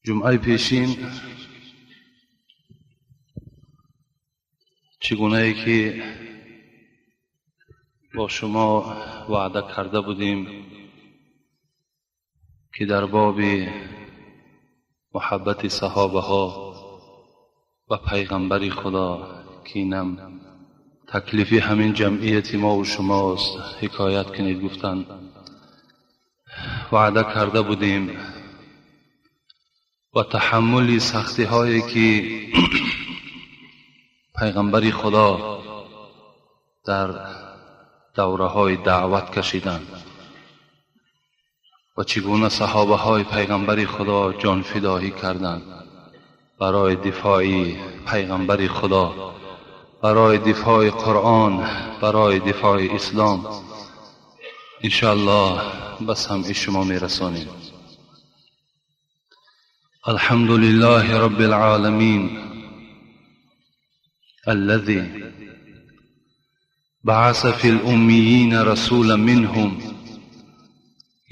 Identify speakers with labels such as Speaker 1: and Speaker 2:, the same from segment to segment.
Speaker 1: Ҷумъаи пешин чӣ гунае ки бо шумо ваъда карда будем, ки дар боби муҳаббати саҳобаҳо ба пайғамбари Худо, ки инам таклифи ҳамин ҷамъияти мову шумост, ҳикоят кунед гуфтанд, ваъда карда будем ва таҳаммули сахтиҳое ки пайғамбари Худо дар давраҳои даъват кашиданд ва чӣ гуна саҳобаҳои пайғамбари Худо ҷонфидоҳӣ карданд барои дифои пайғамбари Худо, барои дифои Қуръон, барои дифои ислом, иншоаллоҳ ба самъи шумо мерасонем. الحمد لله رب العالمين الذي بعث في الأميين رسولا منهم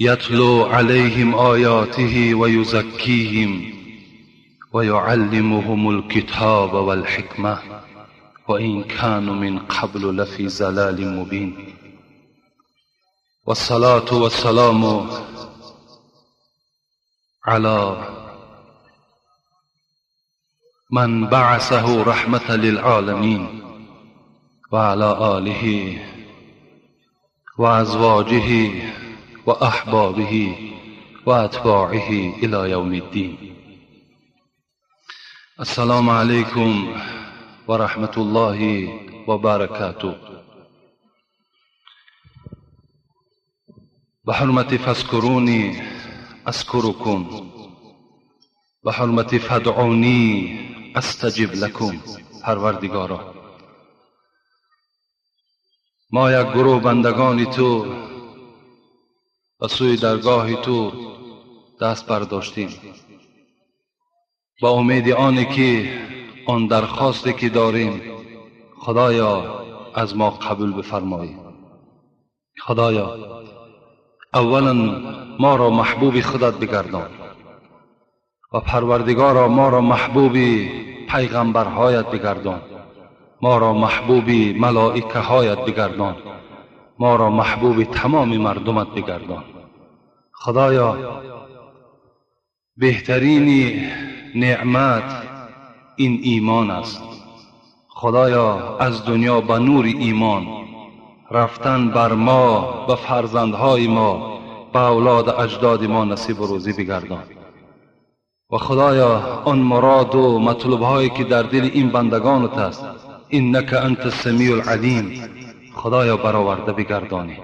Speaker 1: يتلو عليهم آياته ويزكيهم ويعلمهم الكتاب والحكمة وإن كانوا من قبل لفي زلال مبين. والصلاة والسلام على من بعثه رحمة للعالمين وعلى آله وأزواجه وأحبابه وأتباعه إلى يوم الدين. السلام عليكم ورحمة الله وبركاته. بحرمة فاذكروني أذكركم، بحرمة فادعوني استجب لكم. پروردگارا، ما یک گروه بندگان تو به سوی درگاه تو دست برداشتیم با امید آنی که آن درخواستی که داریم خدایا از ما قبول بفرمایی. خدایا اولا ما را محبوب خودت بگردان و پروردگارا ما را محبوب پیغمبرهایت بگردان، ما را محبوب ملائکه هایت بگردان، ما را محبوب تمام مردمت بگردان. خدایا بهترین نعمت این ایمان است. خدایا از دنیا به نور ایمان رفتن بر ما، به فرزندهای ما، به اولاد اجداد ما نصیب و روزی بگردان. و خدایا آن مراد و مطلوب هایی که در دل این بندگانت است، انک انت السمیع العلیم، خدایا برآورده بگردانی.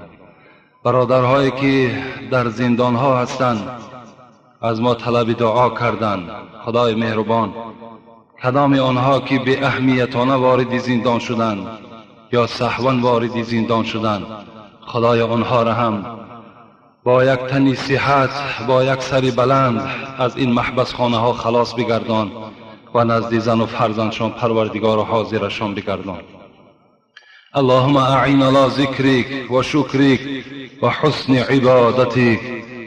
Speaker 1: برادرهایی که در زندان ها هستند از ما طلب دعا کردند، خدای مهربان کدام آنها که به اهمیتانه وارد زندان شدند یا سهوا وارد زندان شدند، خدای آنها را هم با یک تنی صحت، با یک سری بلند از این محبس خانه ها خلاص بگردان و نزد زن و فرزندشان پروردگار و حاضرشان بگردان. اللهم اعین على ذکرک و شکرک و حسن عبادتک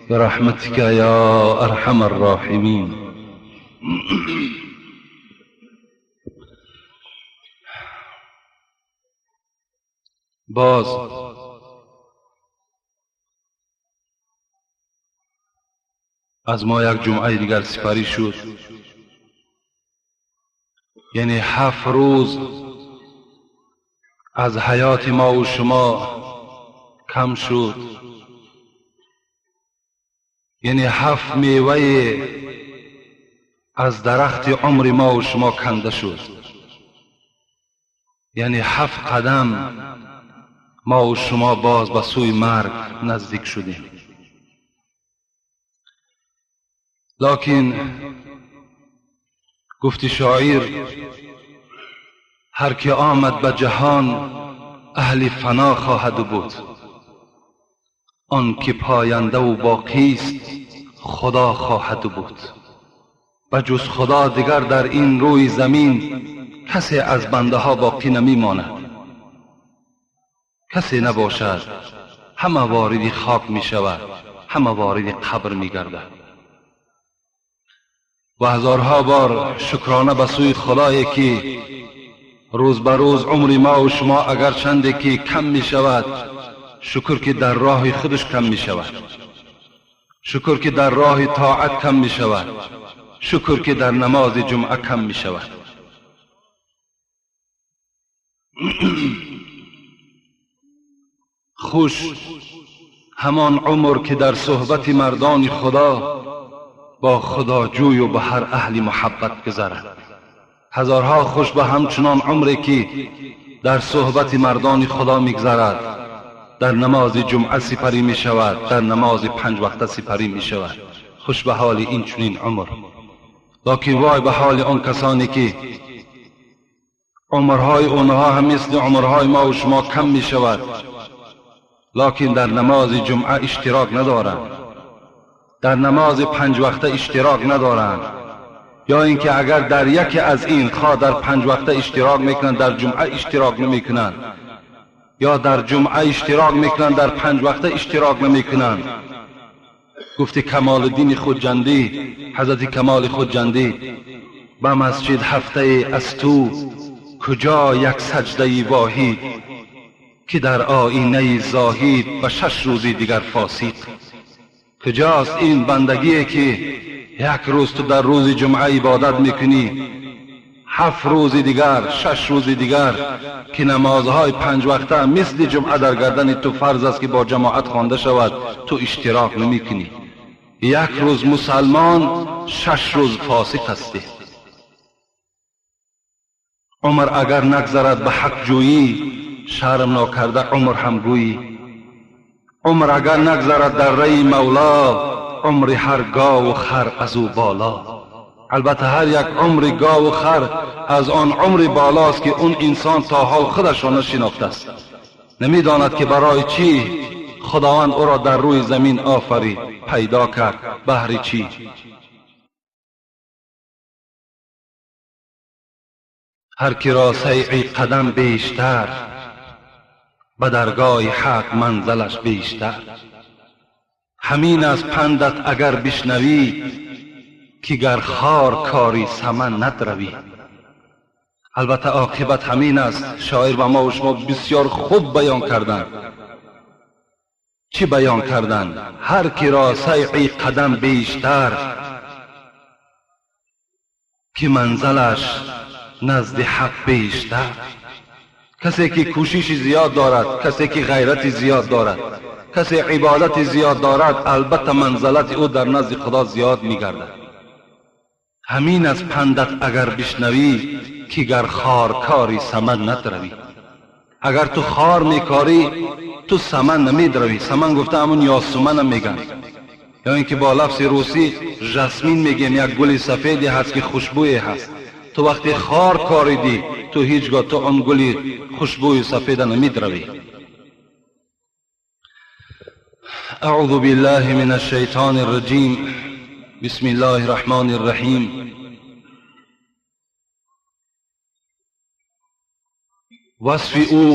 Speaker 1: برحمتک یا ارحم الراحمین. باز از ما یک جمعه دیگر سپری شد، یعنی 7 روز از حیات ما و شما کم شد، یعنی 7 میوه از درخت عمر ما و شما کنده شد، یعنی 7 قدم ما و شما باز به سوی مرگ نزدیک شدیم. لکن گفتی شاعر هر که آمد به جهان اهل فنا خواهد بود، آن که پاینده و باقی است خدا خواهد بود. به جز خدا دیگر در این روی زمین کسی از بنده ها باقی نمی ماند، کسی نباشد ҳама вориди хок мешавад, ҳама вориди қабр мегардад. Ва ҳазорҳо бор шукрона ба сӯи Худое ки рӯз ба рӯз умри мо ва шумо агар чанде ки кам мешавад, шукр ки дар роҳи худаш кам мешавад, шукр ки дар роҳи тоат кам мешавад, шукр ки дар намози ҷумъа кам мешавад. Хуш ҳамон умр ки дар суҳбати мардони Худо бо худоҷӯю ба ҳар аҳли муҳаббат гузарад. Ҳазорҳо хуш ба ҳамчунон умре ки дар суҳбати мардони Худо мегузарад, дар намози ҷумъа сипарӣ мешавад, дар намози панҷ вақта сипарӣ мешавад. Хуш ба ҳоли ин чунин умр. Локин вой ба ҳоли он касоне ки умрҳои онҳо ҳам мисли умрҳои мо ва шумо кам мешавад, локин дар намози ҷумъа иштирок надоранд, дар намози панҷ вақта иштирок надоранд, ё ин ки агар дар яке аз ин хоҳ дар панҷ вақта иштирок мекунанд, дар ҷумъа иштирок намекунанд, ё дар ҷумъа иштирок мекунанд, дар панҷ вақта иштирок намекунанд. Гуфти Камолиддини Хуҷандӣ, ҳазрати Камоли Хуҷандӣ: ба масҷид ҳафтае аз ту куҷо як саҷдаи воҳид, ки дар оинаи зоҳид ба 6 рӯзи дигар фосиқ. Куҷост ин бандагие ки як рӯз ту дар рӯзи ҷумъа ибодат мекунӣ, 7 рӯзи дигар, 6 рӯзи дигар ки намозҳои панҷ вақта мисли ҷумъа дар гардани ту фарз аст ки бо ҷамоат хонда шавад, ту иштирок намекунӣ. Як рӯз мусалмон, 6 рӯз фосиқ ҳастӣ. Умр агар нагзарад ба ҳақҷӯyӣ, шарм нокарда умр ҳам гӯйӣ. Умр агар нагзарад дар раи Мавло, умри ҳар гову хар аз ӯ боло. Албатта ҳар як умри гову хар аз он умри болост ки он инсон то ҳол худашро нашинохтааст, намедонад ки барои чӣ Худованд ӯро дар рӯи замин офарид, пайдо кард, баҳри чӣ. Ҳар ки ро сайъи қадам бештар, ба даргоҳи ҳақ манзалаш бештар. Ҳамин аст пандат агар бишнавӣ, ки гар хор кори саман надравӣ. Албатта оқибат ҳамин аст. Шоир ба мо ва шумо бисёр хуб баён карданд. Чӣ баён карданд? Ҳар ки ро сайъи қадам бештар, ки манзалаш назди ҳақ бештар. Касе ки кӯшиши зиёд дорад, касе ки ғайрати зиёд дорад, касе ибодати зиёд дорад, албатта манзалати ӯ дар назди Худо зиёд мегардад. Ҳамин аз пандат агар бишнавӣ, ки гар хоркори саман надравӣ. Агар ту хор мекорӣ, ту саман намедравӣ. Саман гуфта ҳамун ёсумана мегӯянд, ё ин ки бо лафзи русӣ жасмин мегӯем, як гули сафеде ҳаст ки хушбӯе ҳаст. Ту вақте хор коридӣ, ту ҳеҷ гоҳ ту он гули хушбӯи сафеда намедравӣ. أعوذ بالله من الشیطان الرجیم. بسم الله الرحمن الرحیم. وصف او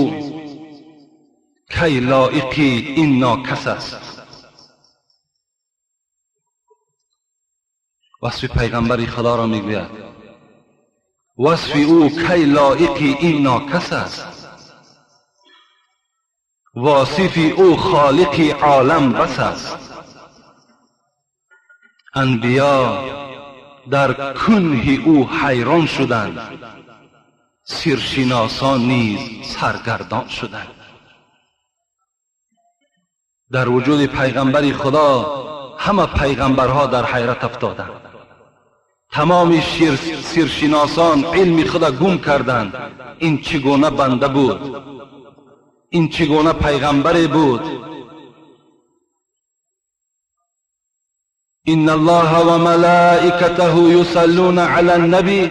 Speaker 1: کی لایقی این ناکس است. وصف پیغمبر خدا را میگوید. وصف او کی لایقی این ناکس است. واصف او خالق عالم بس است. انبیا در کنه او حیران شدند، سیرشناسان نیز سرگردان شدند. در وجود پیغمبر خدا همه پیغمبرها در حیرت افتادند. تمام سیرشناسان علم خدا گم کردند. این چگونه بنده بود؟ این چگونه پیغمبر بود؟ إن الله وملائكته يصلون على النبي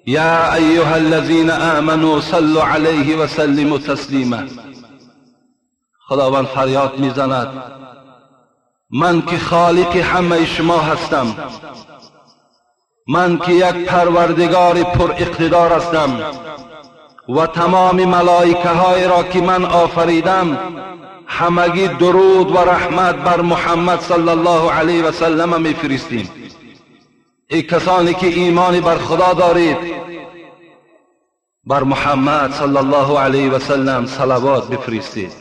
Speaker 1: يا أيها الذين آمنوا صلوا عليه وسلموا تسليما. خداوند فریاد میزند من که خالق همه شما هستم، من که یک پروردگار پر اقتدار هستم و تمام ملائکه های را که من آفریدم ҳамагӣ дуруд ва раҳмат бар Муҳаммад саллаллоҳу алайҳи ва саллам мефиристем. Эй касоне ки имони бар Худо доред, бар Муҳаммад саллаллоҳу алайҳи ва саллам салавот бифиристед.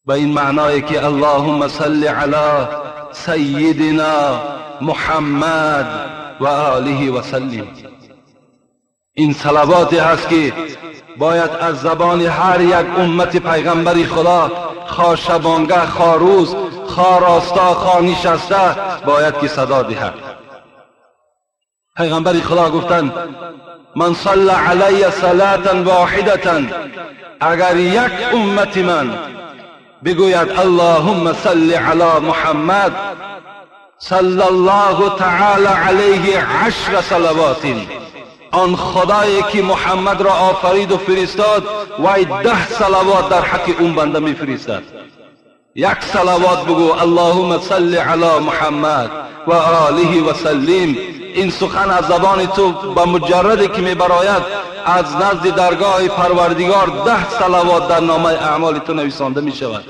Speaker 1: Ба ин маъное ки Аллоҳумма салли ала саййидина Муҳаммад ва олиҳи ва саллим. Ин салавоте ҳаст ки бояд аз забони ҳар як уммати пайғамбари Худо, хо шабонгаҳ, хо рӯз, хо роста, хо нишаста, бояд ки садо диҳад. Пайғамбари Худо гуфтанд: ман салла алайя салатан воҳидатан, агар як уммати ман бигӯяд Аллоҳумма салли ала Муҳаммад саллаллоҳу таъала алайҳи ашра салавотин, он Худое ки Муҳаммадро офариду фиристод, вай 10 салавот дар ҳаққи он банда мефиристад. Як салавот бигӯ Аллоҳумма салли ала Муҳаммад ва олиҳи ва саллим. Ин сухан аз забони ту ба муҷарраде ки мебарояд, аз назди даргоҳи Парвардигор 10 салавот дар номаи аъмоли ту нависонда мешавад.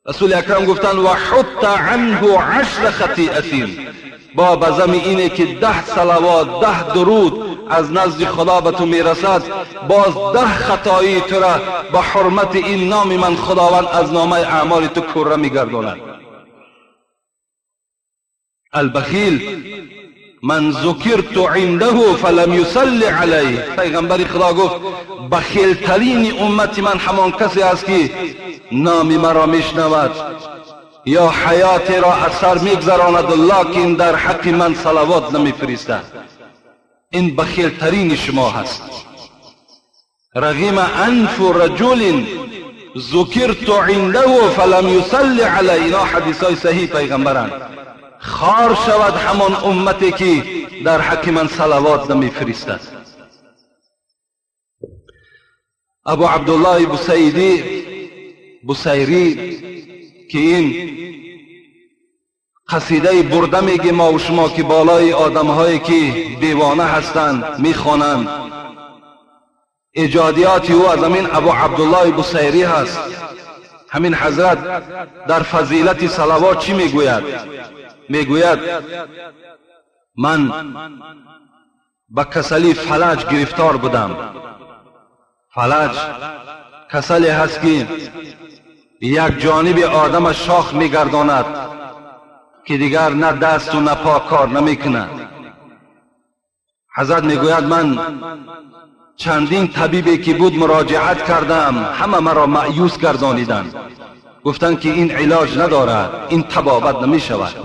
Speaker 1: Расули Акрам гуфтанд: ва ҳутта анҳу ашра хатиатин, бо ба зами ине ки 10 салавот, 10 дуруд аз назди Худо ба ту мерасад, боз 10 хатоии тура ба ҳурмати ин номи ман Худованд аз номаи аъмоли ту курра мегардонад. Албахил ман зукирту индаҳу фалам юсалли алайҳ. Пайғамбари Худо гуфт: бахилтарини уммати ман ҳамон касе аст ки номи маро мешнавад ё ҳаётеро аз сар мегзаронад, локин дар ҳаққи ман салавот намефиристад. Ин бахилтарини шумо ҳаст. Рағима анфу раҷулин зукирту индаҳу фалам юсалли алайҳ. Ино ҳадисҳои саҳиҳ пайғамбаранд. Хор шавад ҳамон уммате ки дар ҳаққи ман салавот намефиристад. Абу Абдуллоҳи Бусайдӣ, Бусайрӣ, ки ин қасидаи бурда мегӯем мо шумо, ки болои одамҳое ки девона ҳастанд мехонанд, эҷодиёти ӯ аз ҳамин Абу Абдуллоҳи Бусайрӣ ҳаст. Ҳамин ҳазрат дар фазилати салавот чӣ мегӯяд? Мегӯяд: ман ба касали фалаҷ гирифтор будам. Фалаҷ касале ҳаст ки як ҷониби одама шох мегардонад, ки дигар на дасту на по кор намекунад. Ҳазрат мегӯяд: ман чандин табибе ки буд муроҷиат кардам, ҳама маро маъюс гардониданд, гуфтанд ки ин илоҷ надорад, ин табобат намешавад.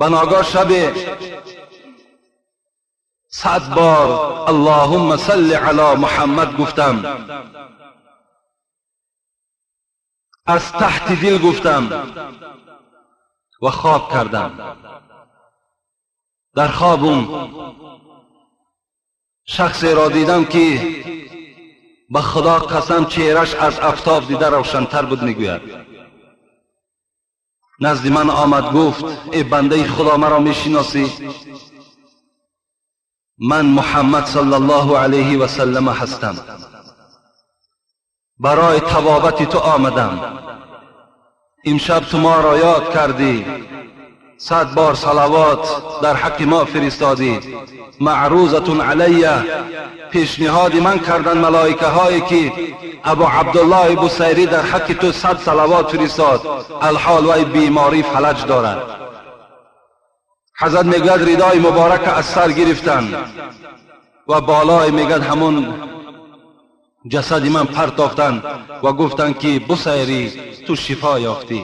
Speaker 1: Ба ногоҳ шабе 100 бор Аллоҳумма салли ала Муҳаммад гуфтам, аз таҳти дил гуфтам ва хоб кардам. Дар хобум шахсеро дидам ки ба Худо қасам чеҳраш аз афтоб дида равшантар буд. Мегӯяд: назди ман омад, гуфт: эй бандаи Худо, маро мешиносӣ? Ман Муҳаммад саллаллоҳу алайҳи ва саллам ҳастам, барои табобати ту омадам. Имшаб ту моро ёд кардӣ, 100 бор салавот дар ҳаққи мо фиристодӣ. Маърузатун алайя, пешниҳоди ман карданд малоикаҳое ки Абу Абдуллоҳи Бусайрӣ дар ҳаққи ту 100 салавот фиристод, алҳол вай беморӣ фалаҷ дорад. Ҳазрат мегӯяд: ридои муборака аз сар гирифтанд ва болое мегӯяд ҳамон ҷасади ман партофтанд ва гуфтанд ки Бусайрӣ, ту шифо ёфтӣ.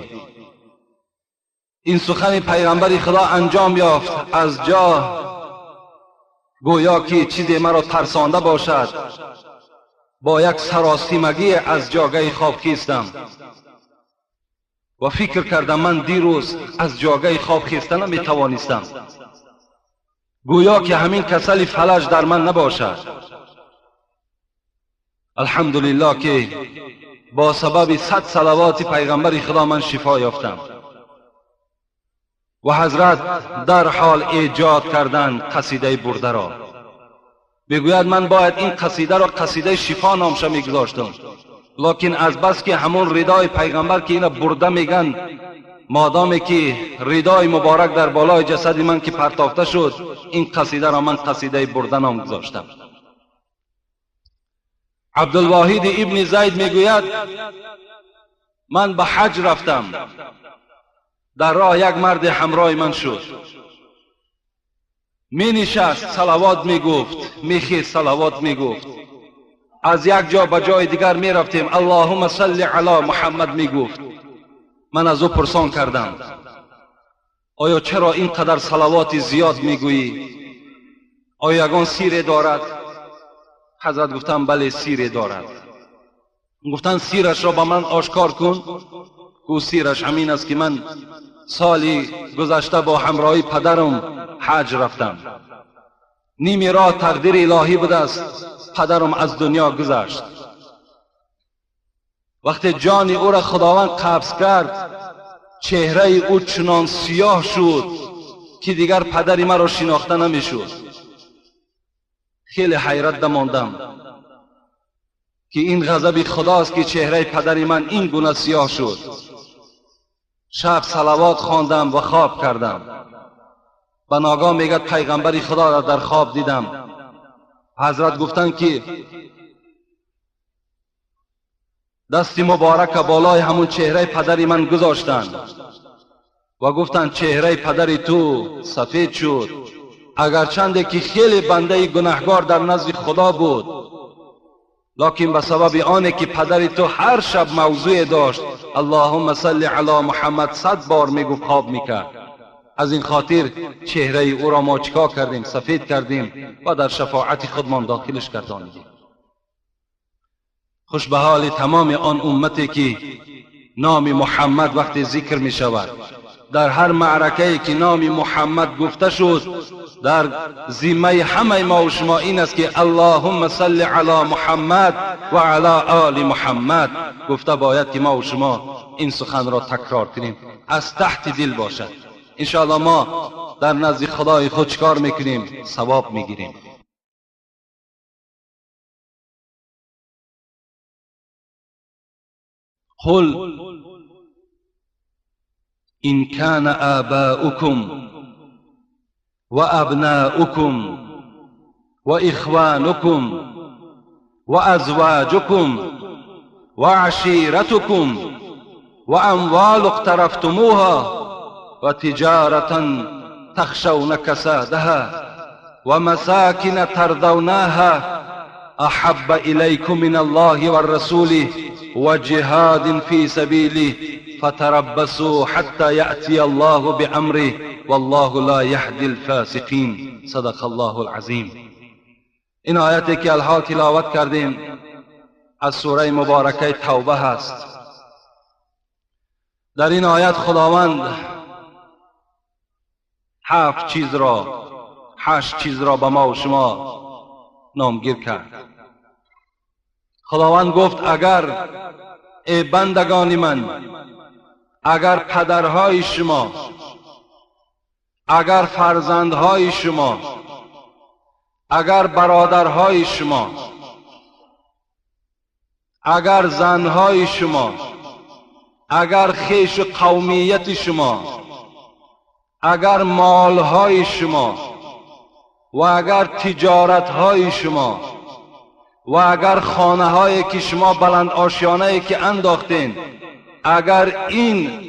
Speaker 1: Ин сухани пайғамбари Худо анҷом ёфт. Аз ҷо гӯё ки чизе маро тарсонда бошад, бо як саросимагӣ аз ҷогаи хоб хистам ва фикр кардам: ман дирӯз аз ҷогаи хоб хиста наметавонистам, гӯё ки ҳамин касали фалаҷ дар ман набошад. Алҳамдулиллоҳ ки бо сабаби 100 салавоти пайғамбари Худо ман шифо ёфтам. Ва ҳазрат дарҳол эҷод карданд қасидаи бурдаро. Мегӯяд: ман бояд ин қасидаро қасидаи шифо номша мегузоштам. Лекин аз бас ки ҳамон ридои пайғамбар ки ина бурда меган, модоме ки ридои муборак дар болои ҷасади ман ки партофта шуд, ин қасидаро ман қасидаи бурда ном гузоштам. Абдулвоҳид ибни Зайд мегӯяд: ман ба ҳаҷ рафтам, дар роҳ як марде ҳамроҳи ман шуд, менишаст, салавот мегуфт, мехест, салавот мегуфт. Аз як ҷо ба ҷои дигар мерафтем, Аллоҳумма салли ало Муҳаммад мегуфт. Ман аз ӯ пурсон кардам: оё чаро ин қадар салавоти зиёд мегӯӣ? Оё ягон сире дорад? Ҳазрат гуфтанд: бале, сире дорад. Гуфтанд: сирашро ба ман ошкор кун. Гӯ: сираш ҳамин аст ки ман соли гузашта бо ҳамроҳи падарам ҳаҷ рафтам. Ними роҳ тақдири илоҳӣ будааст, падарам аз дунё гузашт. Вақте ҷони ӯро Худованд қабз кард, чеҳраи ӯ чунон сиёҳ шуд ки дигар падари маро шинохта намешуд. Хеле ҳайрат дамондам ки ин ғазаби Худост ки чеҳраи падари ман ин гуна сиёҳ шуд. Шаб салавот хондам ва хоб кардам. Ба ногоҳ мегӯяд пайғамбари Худоро дар хоб дидам. Ҳазрат гуфтанд ки дасти муборака болои ҳамун чеҳраи падари ман гузоштанд ва гуфтанд: чеҳраи падари ту сафед шуд, агарчанде ки хеле бандаи гунаҳгор дар назди Худо буд, лекин ба сабаби оне ки падари ту ҳар шаб мавзӯе дошт, Аллоҳумма салли ало Муҳаммад 100 бор мегуфт, хоб мекард. Аз ин хотир чеҳраи ӯро мо чикор кардем? Сафед кардем ва дар шафоати худмон дохилаш гардонидем. Хуш ба ҳоли тамоми он уммате ки номи Муҳаммад вақте зикр мешавад, дар ҳар маъракае ки номи Муҳаммад гуфта шуд, дар зиммаи ҳамаи мо ва шумо ин аст ки Аллоҳумма салли ало Муҳаммад ва ало оли Муҳаммад гуфта бояд ки мо ва шумо ин суханро такрор кунем, аз таҳти дил бошад. Иншоаллоҳ мо дар назди Худои худ чикор мекунем? Савоб мегирем. قل إن كان آباؤكم وأبناؤكم وإخوانكم وأزواجكم وعشيرتكم وأموال اقترفتموها وتجارة تخشون كسادها ومساكن ترضوناها أحب إليكم من الله والرسول وجهاد في سبيله فتربصوا حتى يأتي الله بأمره والله لا يهدي الفاسقين. صدق الله العظيم. این آیتی که الحال تلاوت کردیم از سوره مبارکه توبه هست. در این آیت خداوند 7 چیز را، 8 چیز را به ما و شما نامگیر کرد. خداوند گفت اگر ای بندگان من، اگر پدرهای شما، اگر فرزندهای شما، اگر برادرهای شما، اگر زنهای شما، اگر خویش و قومیت شما، اگر مالهای شما و اگر تجارتهای شما و اگر خانه هایی که شما بلند آشیانه که انداختین، اگر این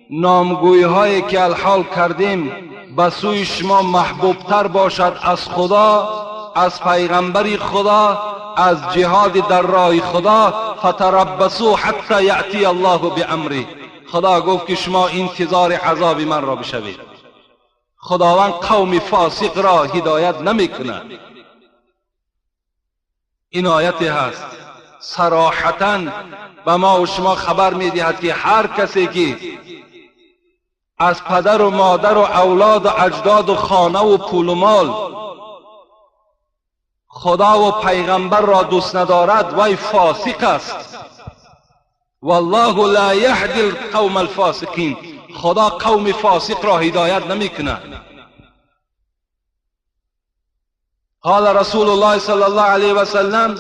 Speaker 1: نامگویی هایی که الحال کردیم به سوی شما محبوبتر باشد از خدا، از پیغمبر خدا، از جهاد در راه خدا، فتربصوا حتی یأتی الله بامره. خدا گفت که شما انتظار عذاب من را بشوید. خداوند قوم فاسق را هدایت نمی کند. این آیتی هست صراحتا به ما و شما خبر می دهد که هر کسی که از پدر و مادر و اولاد و اجداد و خانه و پول و مال خدا و پیغمبر را دوست ندارد وی فاسق است. والله لا یهدی القوم الفاسقین. خدا قوم فاسق را هدایت نمی کند. قال رسول الله صلی الله علیه و سلم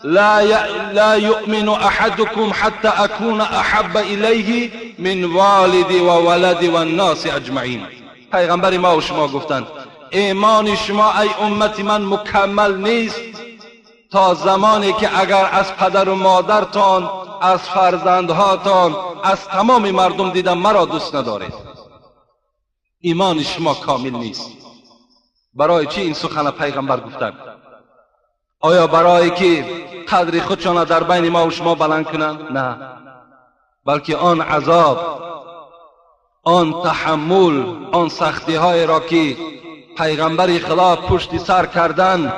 Speaker 1: لا يؤمن أحدكم حتى أكون أحب إليه من والدي وولدي والناس أجمعين. پیغمبر ما و شما گفتند ایمان شما ای امت من مکمل نیست تا زمانی که اگر از پدر و مادرتان، از فرزندهاتان، از تمام مردم دیدم مرا دوست ندارید. ایمان شما کامل نیست. برای چی این سخن پیغمبر گفتند؟ آیا برای که قدر خودشان در بین ما و شما بلند کنند؟ نه، بلکه آن عذاب، آن تحمل، آن سختی های را که پیغمبر خدا پشت سر کردن،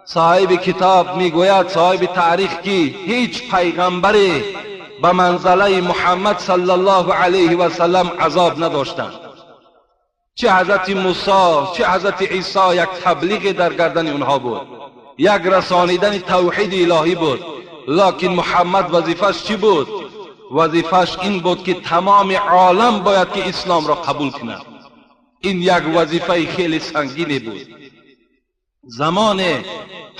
Speaker 1: صاحب کتاب میگوید، صاحب تاریخ، که هیچ پیغمبری به منزله محمد صلی الله علیه و سلم عذاب نداشتند. چه حضرت موسی، چه حضرت عیسی، یک تبلیغ در گردن اونها بود، یک رسانیدن توحید الهی بود. لکن محمد وظیفش چی بود؟ وظیفش این بود که تمام عالم باید که اسلام را قبول کند. این یک وظیفه خیلی سنگینی بود. زمان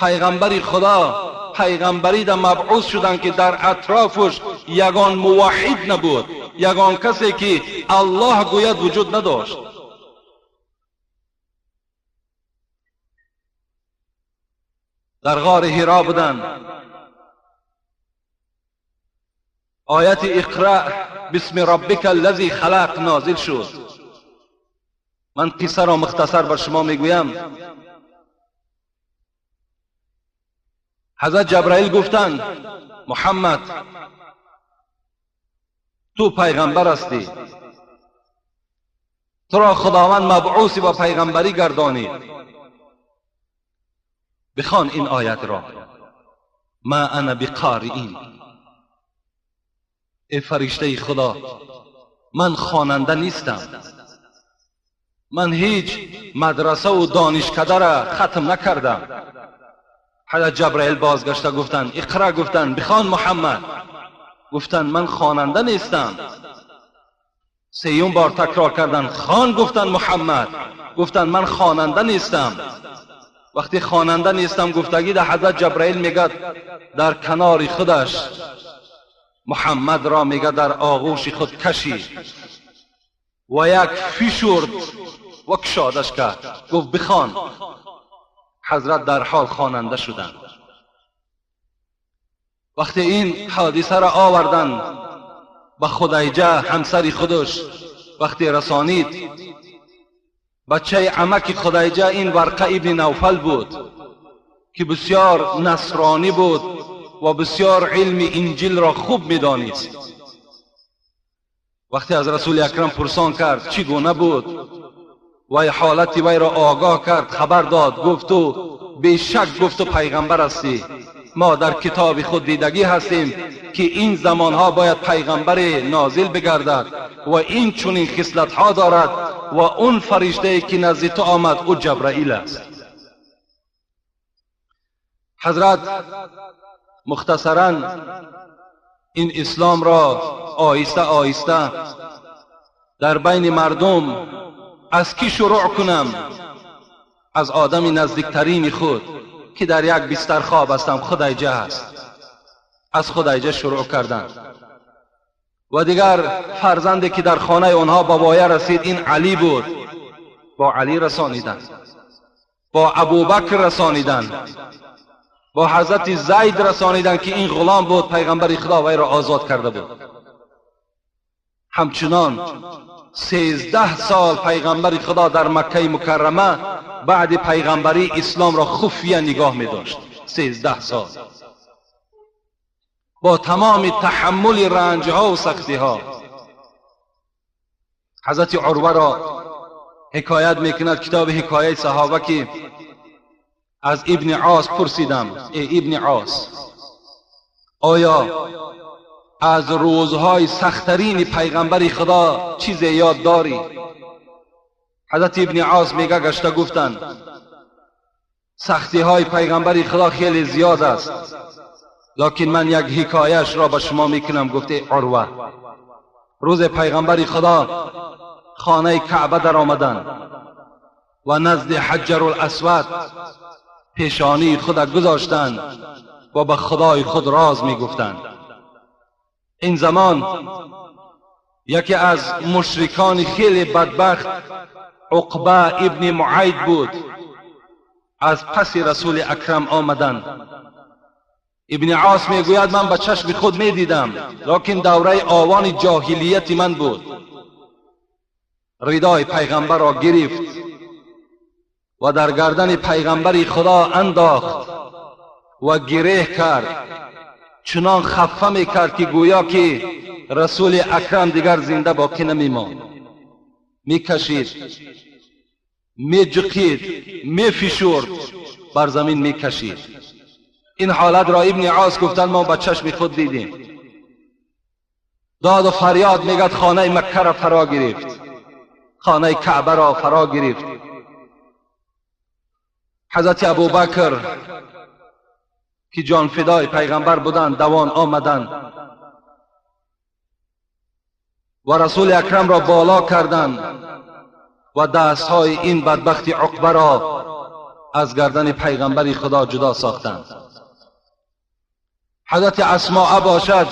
Speaker 1: پیغمبر خدا پیغمبری در مبعوث شدن که در اطرافش یگان موحد نبود، یگان کسی که الله گوید وجود نداشت. در غار حرا بودند. آیت اقرأ بسم ربک الذی خلق نازل شد. من قصه را مختصر بر شما میگویم. حضرت جبرائیل گفتند محمد تو پیغمبر هستی، تو را خداوند مبعوث و پیغمبری گردانید، بخوان این آیت را، ما انا بقارئین. ای فرشته خدا، من خواننده نیستم، من هیچ مدرسه و دانشکده را ختم نکردم. حضرت جبرائیل بازگشته گفتند اقرا، گفتند بخوان محمد. گفتند من خواننده نیستم. سیوم بار تکرار کردند خوان، گفتند محمد. گفتند من خواننده نیستم. وقتی خواننده نیستم گفتگی در حضرت جبرائیل میگه در کنار خودش محمد را میگه در آغوش خود کشید و یک فشرد و کشادش کرد، گفت بخوان. حضرت در حال خواننده شدند. وقتی این حادثه را آوردند به خدیجه همسر خودش، وقتی رسانید، بچه عمک خدیجه این ورقه ابن نوفل بود که بسیار نصرانی بود و بسیار علم انجیل را خوب میدانست. وقتی از رسول اکرم پرسان کرد چگونه بود و حالت وی را آگاه کرد، خبر داد، گفت تو بیشک گفت تو پیغمبر هستی، ما در کتاب خود دیدگی هستیم که این زمانها باید پیغمبر نازل بگردد و این چنین خصلت‌ها دارد و اون فرشته که نزد تو آمد او جبرائیل است. حضرت مختصرا این اسلام را آهسته آهسته در بین مردم از کی شروع کنم؟ از آدم نزدیکترین خود که در یک بستر خواب هستم، خدیجه هست. از خدیجه شروع کردن و دیگر فرزندی که در خانه آنها به وایه رسید این علی بود، با علی رسانیدن، با ابوبکر رسانیدن، با حضرت زید رسانیدن که این غلام بود، پیغمبر خدا وی را آزاد کرده بود. همچنان 13 سال پیغمبر خدا در مکه مکرمه بعد پیغمبری اسلام را خفیه نگاه می داشت. 13 سال با تمام تحمل رنج ها و سختی ها. حضرت عروه را حکایت میکند کتاب حکایت صحابه که از ابن عاص پرسیدم، ای ابن عاص، آیا از روزهای سخترین پیغمبر خدا چیز یاد داری؟ حضرت ابن عاص میگه گشته گفتند سختی های پیغمبر خدا خیلی زیاد است، لکن من یک حکایش را به شما میکنم. گفته عروه، روز پیغمبر خدا خانه کعبه در آمدند و نزد حجر الاسود پیشانی خود گذاشتند و به خدای خود راز میگفتند. این زمان یکی از مشرکان خیلی بدبخت عقبه ابن معید بود، از پس رسول اکرم آمدند. ابن عاص میگوید من به چشم خود میدیدم، لکن دوره آوان جاهلیت من بود. ردای پیغمبر را گرفت و در گردن پیغمبر خدا انداخت و گریه کرد، چنان خفه میکرد که گویا که رسول اکرم دیگر زنده باقی نمیماند. میکشید، میجقید، میفشرد، بر زمین میکشید. این حالت را ابن عاص گفتن ما به چشم خود دیدیم. داد و فریاد میگد خانه مکه را فرا گرفت، خانه کعبه را فرا گرفت. حضرت ابوبکر که جان فدای پیغمبر بودند دوان آمدند و رسول اکرم را بالا کردند و دستهای این بدبخت عقبه را از گردن پیغمبر خدا جدا ساختند. حضرت اسماء باشد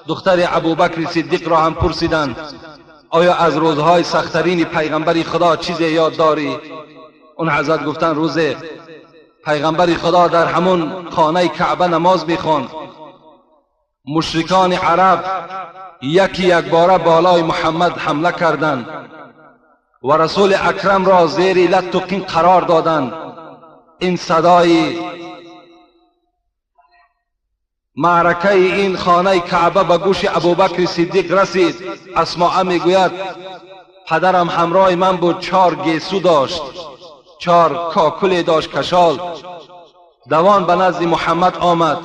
Speaker 1: دختر ابوبکر صدیق را هم پرسیدند آیا از روزهای سخترین پیغمبر خدا چیزی یاد داری؟ اون حضرت گفتند روز پیغمبر خدا در همون خانه کعبه نماز میخواند، مشرکان عرب یکی یک باره بالای محمد حمله کردند و رسول اکرم را زیر لت و قین قرار دادند. این صدای معرکه این خانه کعبه به گوش ابوبکر صدیق رسید. اسماء میگوید پدرم همراه من بود، 4 گیسو داشت، 4 کاکل داشت کشال. دوان به نزد محمد آمد،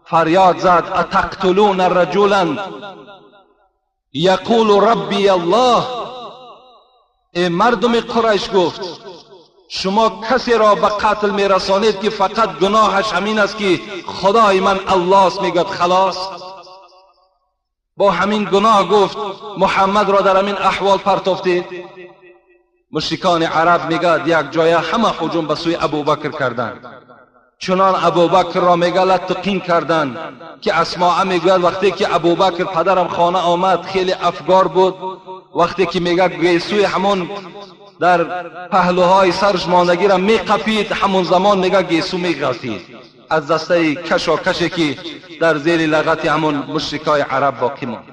Speaker 1: فریاد زد اتقتلون رجلا یقول ربی الله. ای مردم قریش، گفت شما کسی را به قتل میرسانید که فقط گناهش همین است که خدای من الله است، میگوید خلاص. با همین گناه گفت محمد را در همین احوال پرتافتید. مشرکان عرب میگد یک جای همه هجوم به سوی ابوبکر کردند، چنان ابوبکر را میگه لت قین کردند که اسماء میگوید وقتی که ابوبکر پدرم خانه آمد خیلی افگار بود، وقتی که میگه گیسوی همون در پهلوهای سرش ماندگی را میقپید، همون زمان میگه گیسو میغلطید از دسته کشاکشی که در زیر لغت همون مشرکای عرب باقی ماند.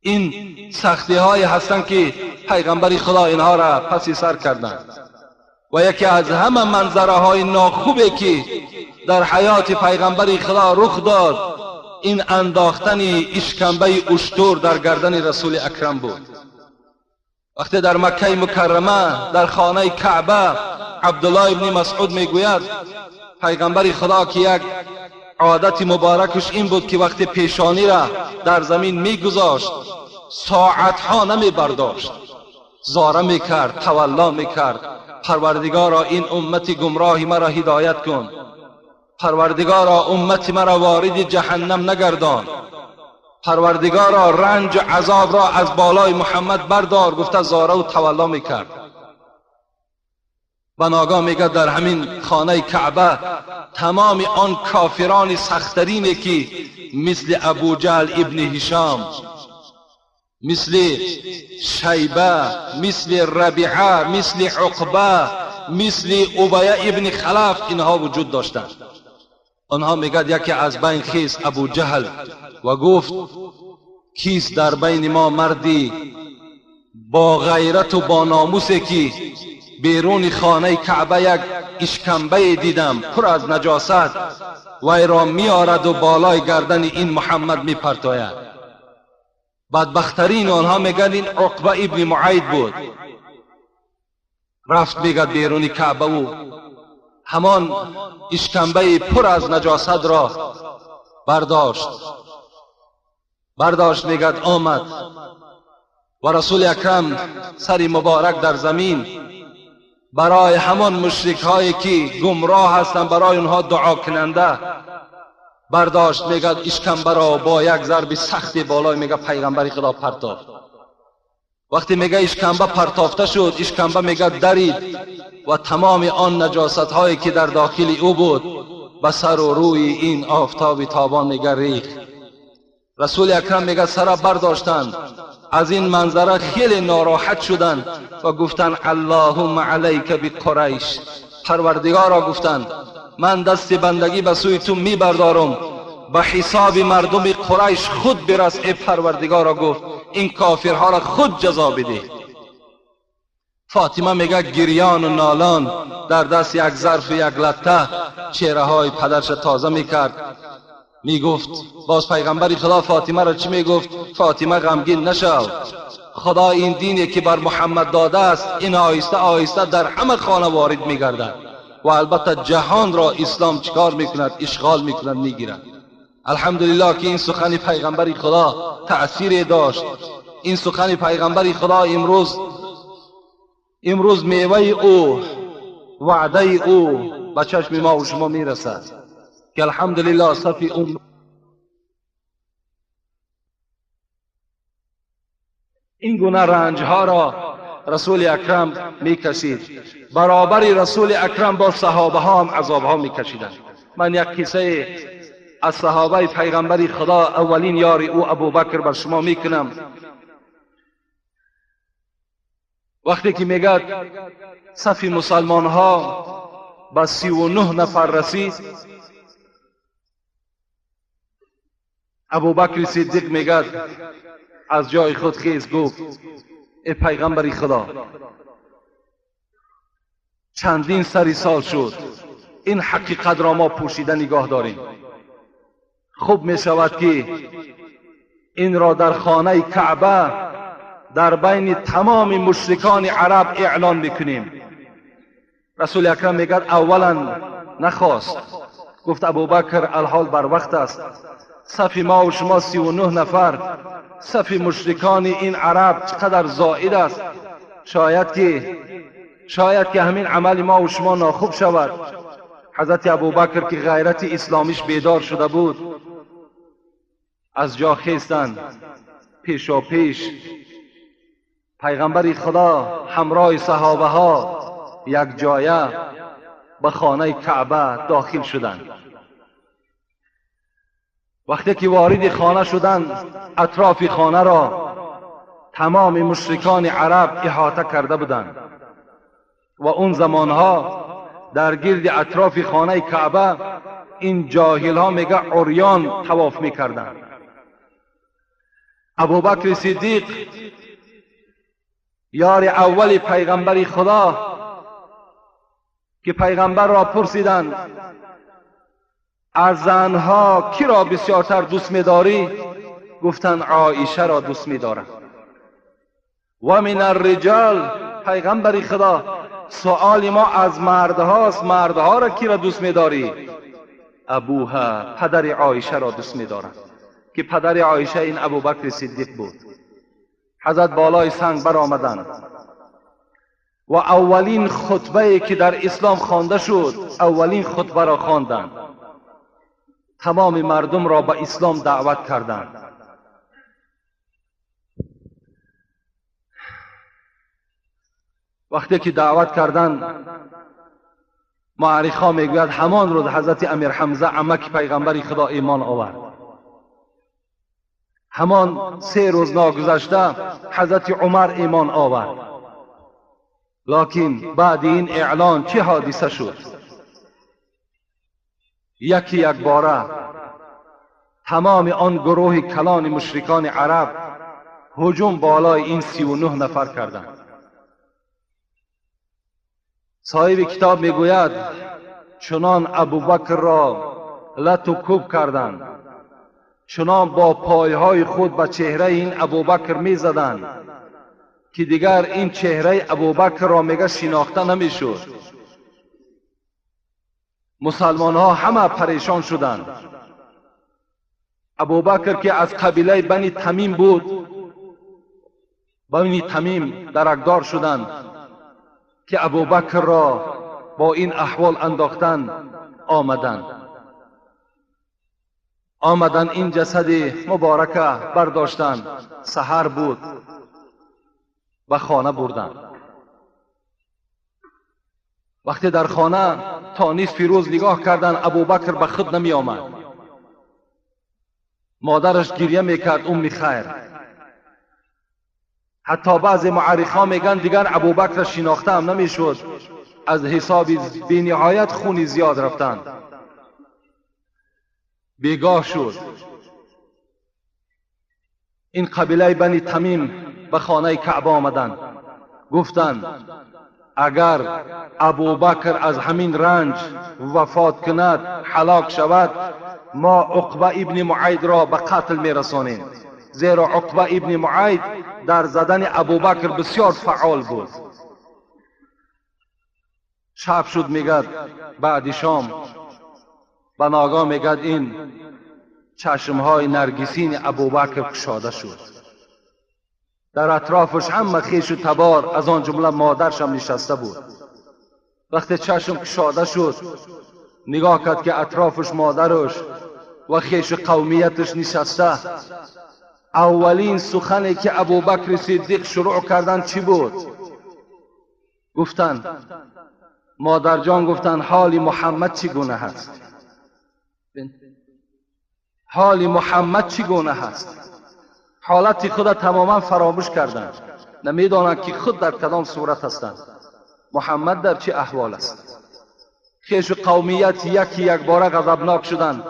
Speaker 1: این سختی های هستند که پیغمبر خدا اینها را پسی سر کردند. و یکی از همه منظره های ناخوبی که در حیات پیغمبر خدا رخ داد این انداختن اشکنبه اشتر در گردن رسول اکرم بود. وقتی در مکه مکرمه در خانه کعبه عبدالله ابن مسعود میگوید پیغمبر خدا که یک عادت مبارکش این بود که وقتی پیشانی را در زمین میگذاشت ساعتها نمی برداشت، زاره میکرد، تولا میکرد، پروردگارا این امت گمراه مرا هدایت کن، پروردگارا امت مرا وارد جهنم نگردان، پروردگارا رنج و عذاب را از بالای محمد بردار. گفته زاره و تولا میکرد. بناگاه میگه در همین خانه کعبه تمام آن کافران سخترینی که مثل ابو جهل ابن هشام، مثل شیبه، مثل ربیعه، مثل عقبه، مثل ابیه ابن خلف، اینها وجود داشتند. آنها میگد یکی از بین خیس ابو جهل و گفت کیست در بین ما مردی با غیرت و با ناموسی که بیرون خانه کعبه یک اشکنبه دیدم پر از نجاست وی را میآرد و بالای گردن این محمد میپرتاید. بدبخترین آنها میگن این عقبه ابن معید بود. رفت میگد بیرون کعبه و همان اشکنبه پر از نجاست را برداشت میگد آمد و رسول اکرم سری مبارک در زمین برای همان مشرک هایی که گمراه هستند برای اونها دعا کننده برداشت میگد اشکنبه را با یک ضرب سخت بالای میگه پیغمبر خدا پرتافت. وقتی میگه اشکنبه پرتافته شد، اشکنبه میگه درید و تمام آن نجاست هایی که در داخل او بود به سر و روی این آفتاب تابان میگه ریخت. رسول اکرم میگه سر برداشتند، از این منظره خیلی ناراحت شدند و گفتند اللهم علیک بقریش. پروردگارا گفتند من دست بندگی به سوی تو میبردارم، به حساب مردم قریش خود برس. ای پروردگارا گفت این کافرها را خود جزا بده. فاطمه میگه گریان و نالان در دست یک ظرف یک لطه چهره های پدرش تازه میکرد. میگفت باز پیغمبر خدا فاطمه را چی میگفت؟ فاطمه غمگین نشو، خدا این دینی که بر محمد داده است این آهسته آهسته در همه خانه وارد میگردد و البته جهان را اسلام چیکار میکند؟ اشغال میکند، میگیرد. الحمدلله که این سخن پیغمبر خدا تأثیر داشت. این سخن پیغمبر خدا امروز میوه او، وعده او به چشم ما و شما میرسد که الحمدلله صفی اون این گونه رنج ها را رسول اکرم میکشید. برابر رسول اکرم با صحابه ها هم عذاب ها میکشیدند. من یک قصه از صحابه پیغمبر خدا اولین یار او ابوبکر بر شما میکنم. وقتی که میگد صف مسلمان ها به 39 نفر رسید، ابوبکر صدیق میگد از جای خود خیز گفت ای پیغمبر خدا، چندین سری سال شد این حقیقت را ما پوشیده نگاه داریم. خوب می شود که این را در خانه کعبه در بین تمام مشرکان عرب اعلان بکنیم. رسول اکرم میگد اولا نخواست، گفت ابوبکر الحال بر وقت است، صف ما و شما 39 نفر، صف مشرکان این عرب چقدر زائد است، شاید که همین عمل ما و شما ناخوب شود. حضرت ابوبکر که غیرت اسلامیش بیدار شده بود از جا خیستند، پیشا پیش پیغمبر خدا همراه صحابه ها یک جایه به خانه کعبه داخل شدند. وقتی که وارد خانه شدند اطراف خانه را تمام مشرکان عرب احاطه کرده بودند و اون زمانها در گرد اطراف خانه کعبه این جاهل ها میگه عریان طواف میکردند. ابوبکر صدیق یار اول پیغمبر خدا که پیغمبر را پرسیدند از زنها کی را بسیارتر دوست می‌داری؟ گفتند عایشه را دوست می‌دارم. و من الرجال، پیغمبر خدا سؤال ما از مردهاست، مردها را کی را دوست می‌داری؟ ابوها، پدر عایشه را دوست می‌دارم که پدر عایشه این ابوبکر صدیق بود. حضرت بالای سنگ برآمدند و اولین خطبه که در اسلام خوانده شد، اولین خطبه را خواندند، تمام مردم را به اسلام دعوت کردند. وقتی که دعوت کردند مورخا میگوید همان روز حضرت امیر حمزه عمک پیغمبر خدا ایمان آورد. همان 3 روز ناگذشته حضرت عمر ایمان آورد. لکن بعد این اعلان چه حادثه شد؟ یکی یک باره تمام آن گروه کلان مشرکان عرب هجوم بالای این 39 نفر کردند. صاحب کتاب میگوید چنان ابوبکر را لت و کوب کردند، چنان با پایهای خود به چهره این ابوبکر میزدند که دیگر این چهره ابوبکر را میگه شناخته نمیشد. مسلمان ها همه پریشان شدند. ابوبکر که از قبیله بنی تمیم بود، بنی تمیم درکدار شدند که ابوبکر را با این احوال انداختند. آمدند این جسد مبارکه برداشتند، سحر بود، به خانه بردند. وقتی در خانه تا نصف روز نگاه کردن، ابوبکر به خود نمی آمد. مادرش گریه میکرد، ام خیر. حتی بعضی معرخا میگن دیگر ابوبکر شناخته هم نمیشد، از حساب بینهایت خونی زیاد رفتن. بیگاه شد، این قبیله بنی تمیم به خانه کعبه آمدند. گفتند اگر ابوبکر از همین رنج وفات کند، هلاک شود، ما عقبه ابن معید را به قتل میرسانیم، زیرا عقبه ابن معید در زدن ابوبکر بسیار فعال بود. شب شد، میگد بعد شام به ناگاه میگد این چشمهای نرگسین ابوبکر کشاده شد. در اطرافش همه خیش و تبار، از آن جمله مادرش هم نشسته بود. وقتی چشم کشاده شد، نگاه کرد که اطرافش مادرش و خیش و قومیتش نشسته. اولین سخنی که ابوبکر صدیق شروع کردن چی بود؟ گفتن مادر جان، گفتن حال محمد چگونه هست؟ حال محمد چگونه هست؟ حالت خود تماما فراموش کردند، نمیدانند که خود در کدام صورت هستند، محمد در چه احوال است. خیش و قومیت یکی یک باره غضبناک شدند.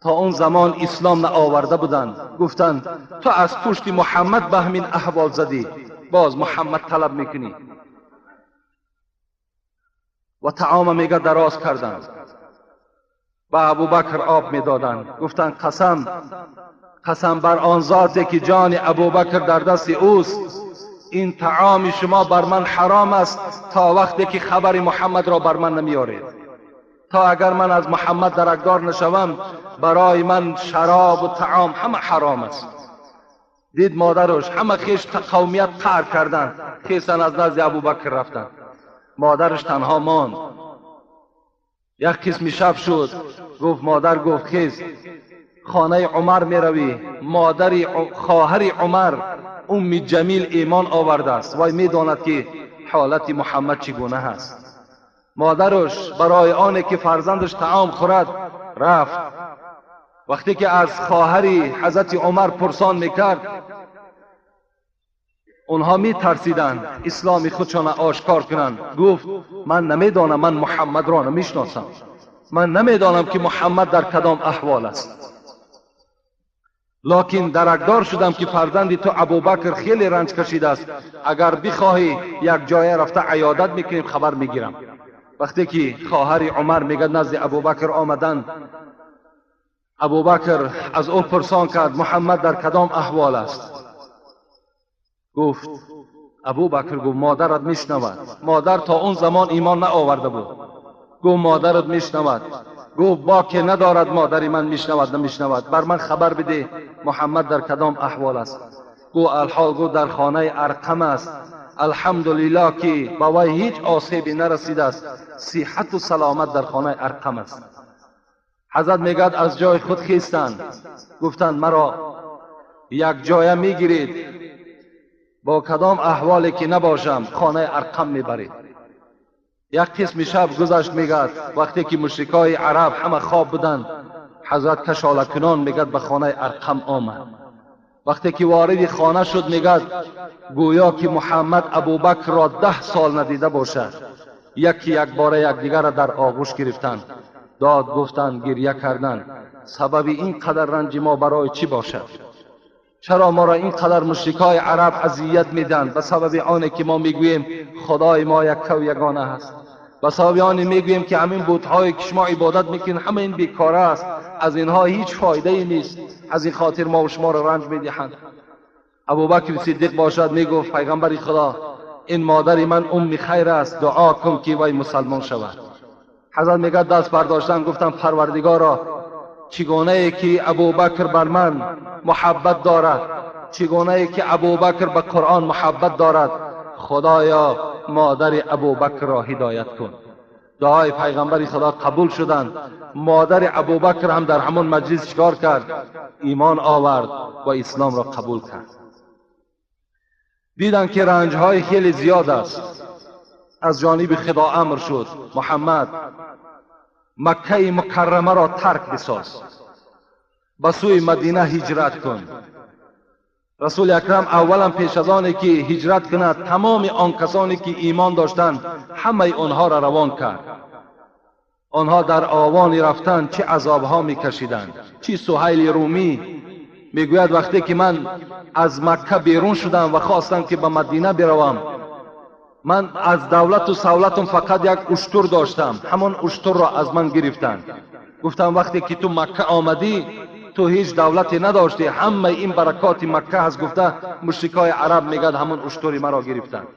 Speaker 1: تا اون زمان اسلام نآورده بودند. گفتند تو از پشت محمد به همین احوال زدی، باز محمد طلب میکنی. و طعام میگه دراز کردند، به ابوبکر آب میدادند. گفتند قسم، قسم بر آن ذاتی که جان ابوبکر در دست اوست، این طعام شما بر من حرام است تا وقتی که خبر محمد را بر من نمیارید. تا اگر من از محمد درکدار نشوم، برای من شراب و طعام همه حرام است. دید مادرش همه خیش قومیت قهر کردند، خیستن از نزد ابوبکر رفتند. مادرش تنها ماند. یک قسم شب شد، گفت مادر، گفت خیز خانه عمر می روی. مادر خواهر عمر ام جمیل ایمان آورده است، وای میداند که حالت محمد چگونه هست. مادرش برای آنه که فرزندش طعام خورد رفت. وقتی که از خواهر حضرت عمر پرسان میکرد، اونها می ترسیدند اسلام خودشان آشکار کنند. گفت من نمیدانم، من محمد را نمیشناسم، من نمیدانم که محمد در کدام احوال است، لکن درکدار شدم که فرزند تو ابوبکر خیلی رنج کشیده است. اگر بخواهی یک جای رفته عیادت میکنیم، خبر میگیرم. وقتی که خواهر عمر میگه نزد ابوبکر آمدن، ابوبکر از او پرسان کرد محمد در کدام احوال است؟ گفت ابوبکر، گفت مادرت میشنود. مادر تا اون زمان ایمان نآورده بود. گفت مادرت میشنود. گفت باک ندارد مادری من میشنود نمیشنود، بر من خبر بده محمد در کدام احوال است. گفت الحال، گفت در خانه ارقم است، الحمدلله که با وی هیچ آسیبی نرسیده است، صحت و سلامت در خانه ارقم است. حضرت میگد از جای خود خیستند، گفتند مرا یک جایه میگیرید، با کدام احوالی که نباشم خانه ارقم میبرید. یک قسم شب گذشت، میگد وقتی که مشرکای عرب همه خواب بودند، حضرت کشاله کنان میگد به خانه ارقم آمد. وقتی که وارد خانه شد، میگد گویا که محمد ابوبکر را 10 سال ندیده باشد. یکی یک باره یکدیگر را در آغوش گرفتند، داد گفتند، گریه کردند. سبب این قدر رنج ما برای چی باشد؟ چرا ما را این قدر مشرکای عرب اذیت میدن؟ به سبب آنه که ما میگوییم خدای ما یک و یگانه است، به سبب آن میگوییم که همین بت‌هایی که شما عبادت میکنین همه این بیکاره است، از اینها هیچ فایده ای نیست، از این خاطر ما و شما را رنج میدهند. ابوبکر صدیق باشد میگفت پیغمبر خدا، این مادر من ام خیر است، دعا کن که وی مسلمان شود. حضرت میگه دست برداشتن، گفتم پروردگارا، چگونه ای که ابوبکر بر من محبت دارد، چگونه ای که ابوبکر به قرآن محبت دارد، خدایا مادر ابوبکر را هدایت کن. دعای پیغمبر خدا قبول شدند. مادر ابوبکر هم در همان مجلس چکار کرد؟ ایمان آورد و اسلام را قبول کرد. دیدند که رنجهای خیلی زیاد است. Аз ҷониби Худо амр шуд: Муҳаммад, Маккаи Мукаррамаро тарк бисоз, ба сӯи Мадина ҳиҷрат кун. Расули Акрам аввалан пеш аз оне ки ҳиҷрат кунад, тамоми он касоне ки имон доштанд, ҳамаи онҳоро равон кард. Онҳо дар овони рафтан чӣ азобҳо мекашиданд. Чӣ Суҳайли Румӣ мегӯяд: вақте ки ман аз Макка берун шудам ва хостам ки ба Мадина биравам, ман аз давлату савлатам фақат як уштур доштам, ҳамон уштурро аз ман гирифтанд. Гуфтам: вақте ки ту Макка омадӣ, ту ҳеҷ давлате надоштӣ, ҳамаи ин баракоти Макка ҳаст, гуфта мушрикои араб мегӯяд, ҳамон уштури маро гирифтанд.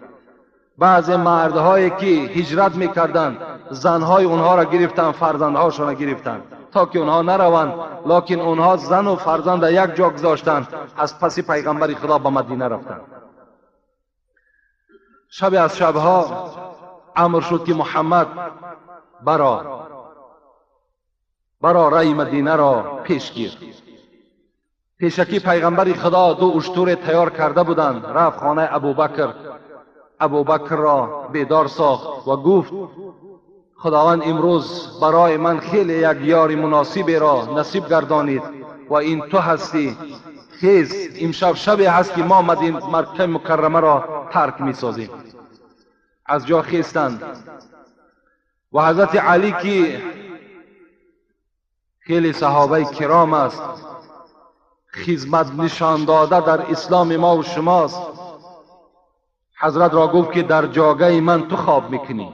Speaker 1: Баъзе мардҳое ки ҳиҷрат мекарданд, занҳои онҳоро гирифтанд, фарзандҳошонро гирифтанд, то ки онҳо нараванд, локин онҳо зану фарзанда як ҷо гузоштанд, аз паси пайғамбари Худо ба Мадина рафтанд. Шабе аз шабҳо амр шуд ки Муҳаммад, баро, баро, раи Мадинаро пеш гир. Пешакӣ пайғамбари Худо ду уштуре тайёр карда буданд. Рафт хонаи Абубакр, Абубакрро бедор сохт ва гуфт: Худованд имрӯз барои ман хеле як ёри муносиберо насиб гардонид ва ин ту ҳастӣ. Хез, имшаб шабе ҳаст ки мо Маккаи Мукаррамаро тарк месозем. Аз ҷо хестанд ва ҳазрати Алӣ, ки хеле саҳобаи киром аст, хизмат нишон дода дар исломи мо ва шумост, ҳазратро гуфт ки дар ҷогаи ман ту хоб мекунӣ.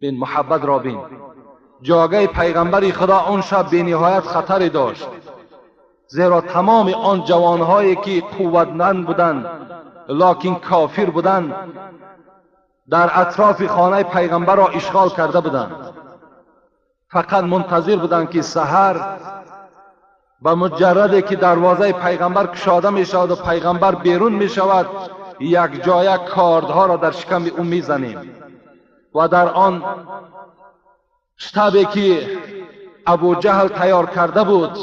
Speaker 1: Бин, муҳаббатро бин. Ҷогаи пайғамбари Худо он шаб бениҳоят хатаре дошт, зеро тамоми он ҷавонҳое ки қувватманд буданд, локин кофир буданд, дар атрофи хонаи пайғамбарро ишғол карда буданд. Фақат мунтазир буданд ки саҳар ба муҷарраде ки дарвозаи пайғамбар кушода мешавад ва пайғамбар берун мешавад, якҷоя кордҳоро дар шиками ӯ мезанем ва дар он штабе ки Абуҷаҳл тайёр карда буд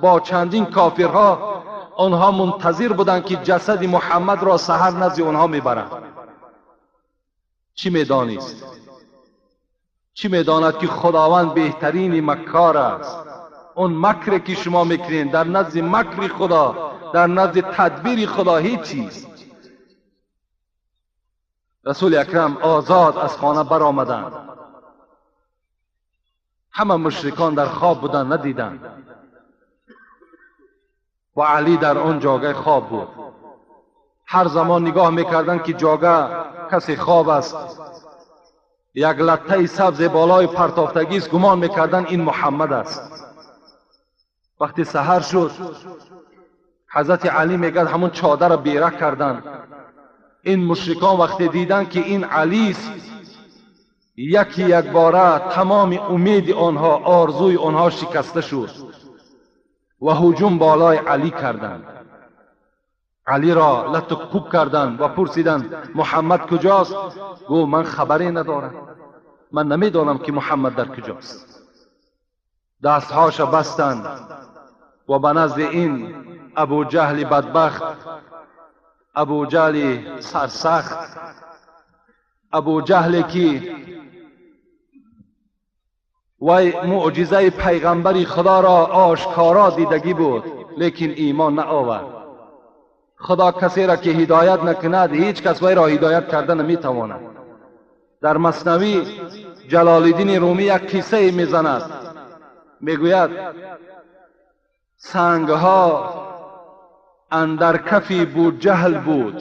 Speaker 1: бо чандин кофирҳо, онҳо мунтазир буданд ки ҷасади Муҳаммадро саҳар назди онҳо мебаранд. Чӣ медонист? Чӣ медонад ки Худованд беҳтарини маккор аст? Он макре ки шумо мекунед, дар назди макри Худо, дар назди тадбири Худо ҳеҷ чиз. Расули Акрам озод аз хона баромаданд. Ҳама мушрикон дар хоб буданд, надиданд, ва Алӣ дар он ҷогаи хоб буд. Ҳар замон нигоҳ мекарданд ки ҷога касе хоб аст, як латтаи сабзе болои партофтагист, гумон мекарданд ин Муҳаммад аст. Вақте саҳар шуд, ҳазрати Алӣ мегӯяд, ҳамон чодарро бера карданд. Ин мушрикон вақте диданд ки ин Алист, яки якбора тамоми умеди онҳо, орзуи онҳо шикаста шуд ва ҳуҷум болои Алӣ карданд. Алиро латту кӯб карданд ва пурсиданд: Муҳаммад куҷост? Гуфт: ман хабаре надорам, ман намедонам ки Муҳаммад дар куҷост. Дастҳоша бастанд ва ба назди ин Абуҷаҳли бадбахт, Абуҷаҳли сарсахт, Абуҷаҳле ки вай мӯъҷизаи пайғамбари Худоро ошкоро дидагӣ буд, лекин имон наовард. Худо касеро ки ҳидоят накунад, ҳеҷ кас вайро ҳидоят карда наметавонад. Дар Маснавӣ Ҷалолиддини Румӣ як қиссае мезанад. Мегӯяд: сангҳо андар кафи Буҷаҳл буд,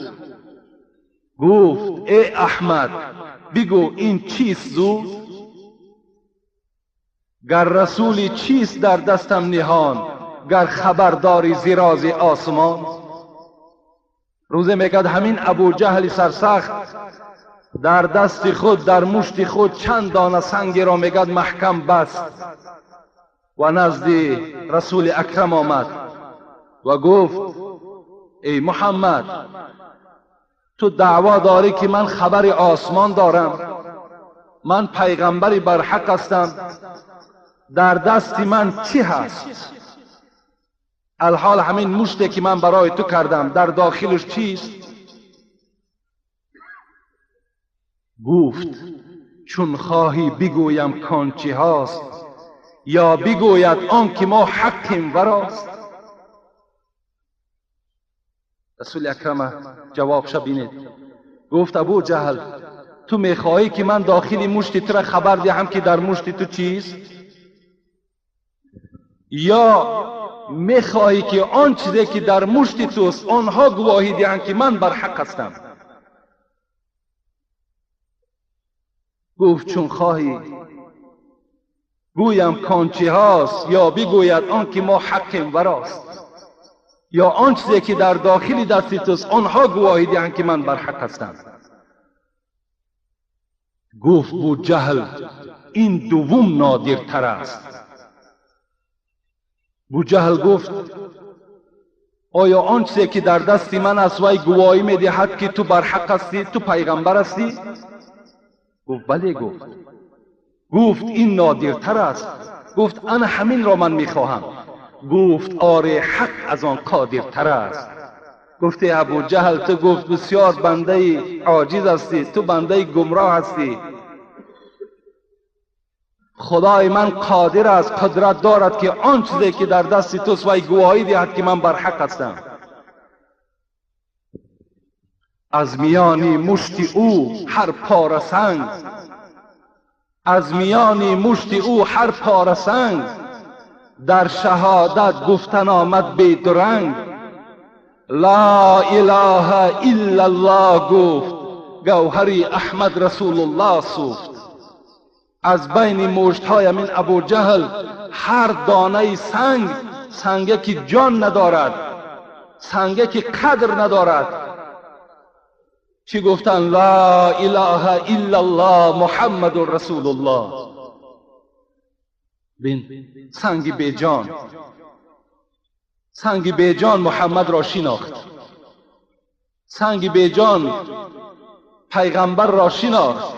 Speaker 1: гуфт: э Аҳмад, бигӯ ин чист зуд? Гар расули чист дар дастам ниҳон, гар хабардори зирози осмон. Рӯзе мегӯяд, ҳамин Абуҷаҳли сарсахт дар дасти худ, дар мушти худ чанд дона сангеро, мегӯяд, маҳкам баст ва назди Расули Акрам омад ва гуфт: эй Муҳаммад, ту даъво дорӣ ки ман хабари осмон дорам, ман пайғамбари барҳақ ҳастам, дар дасти ман чӣ ҳаст? Алҳол ҳамин муште ки ман барои ту кардам, дар дохилаш чист? گفت چون خواهی بگویم کان چه هاست، یا بگوید آن که ما حقیم وراست. رسول اکرم جوابش بینید. گفت ابو جهل تو میخواهی که من داخل مشت تو را خبر دهم که در مشت تو چیست؟ یا میخواهی که آن چیزی که در مشت توست آنها گواهی دهند که من بر حق هستم؟ گفت چون خواهی گویم کان چه هاست، یا بگوید آن که ما حقیم وراست، یا آن چیزی که در داخل دست توست آنها گواهی دهند که من بر حق هستم. گفت بو جهل این دوم نادرتر است. بو جهل گفت آیا آن چیزی که در دست من است وی گواهی میدهد که تو بر حق هستی، تو پیغمبر هستی؟ گفت بله. گفت این نادرتر است. گفت انا همین را من میخواهم. گفت آره، حق از آن قادرتر است. گفت ابو جهل تو گفت بسیار بنده عاجز هستی، تو بنده گمراه هستی، خدای من قادر است، قدرت دارد که آن چیزی که در دست توست وی گواهی دهد که من بر حق هستم. از میان مشت او هر پاره سنگ، از میان مشت او هر پاره سنگ، در شهادت گفتن آمد بی درنگ. لا اله الا الله گفت، گوهری احمد رسول الله سوخت. از بین مشتهای من ابو جهل هر دانه سنگ، سنگه که جان ندارد، سنگه که قدر ندارد، چی گفتن؟ لا اله الا الله محمد رسول الله. بین سنگ بیجان، سنگ بیجان محمد را شناخت، سنگ بیجان پیغمبر را شناخت.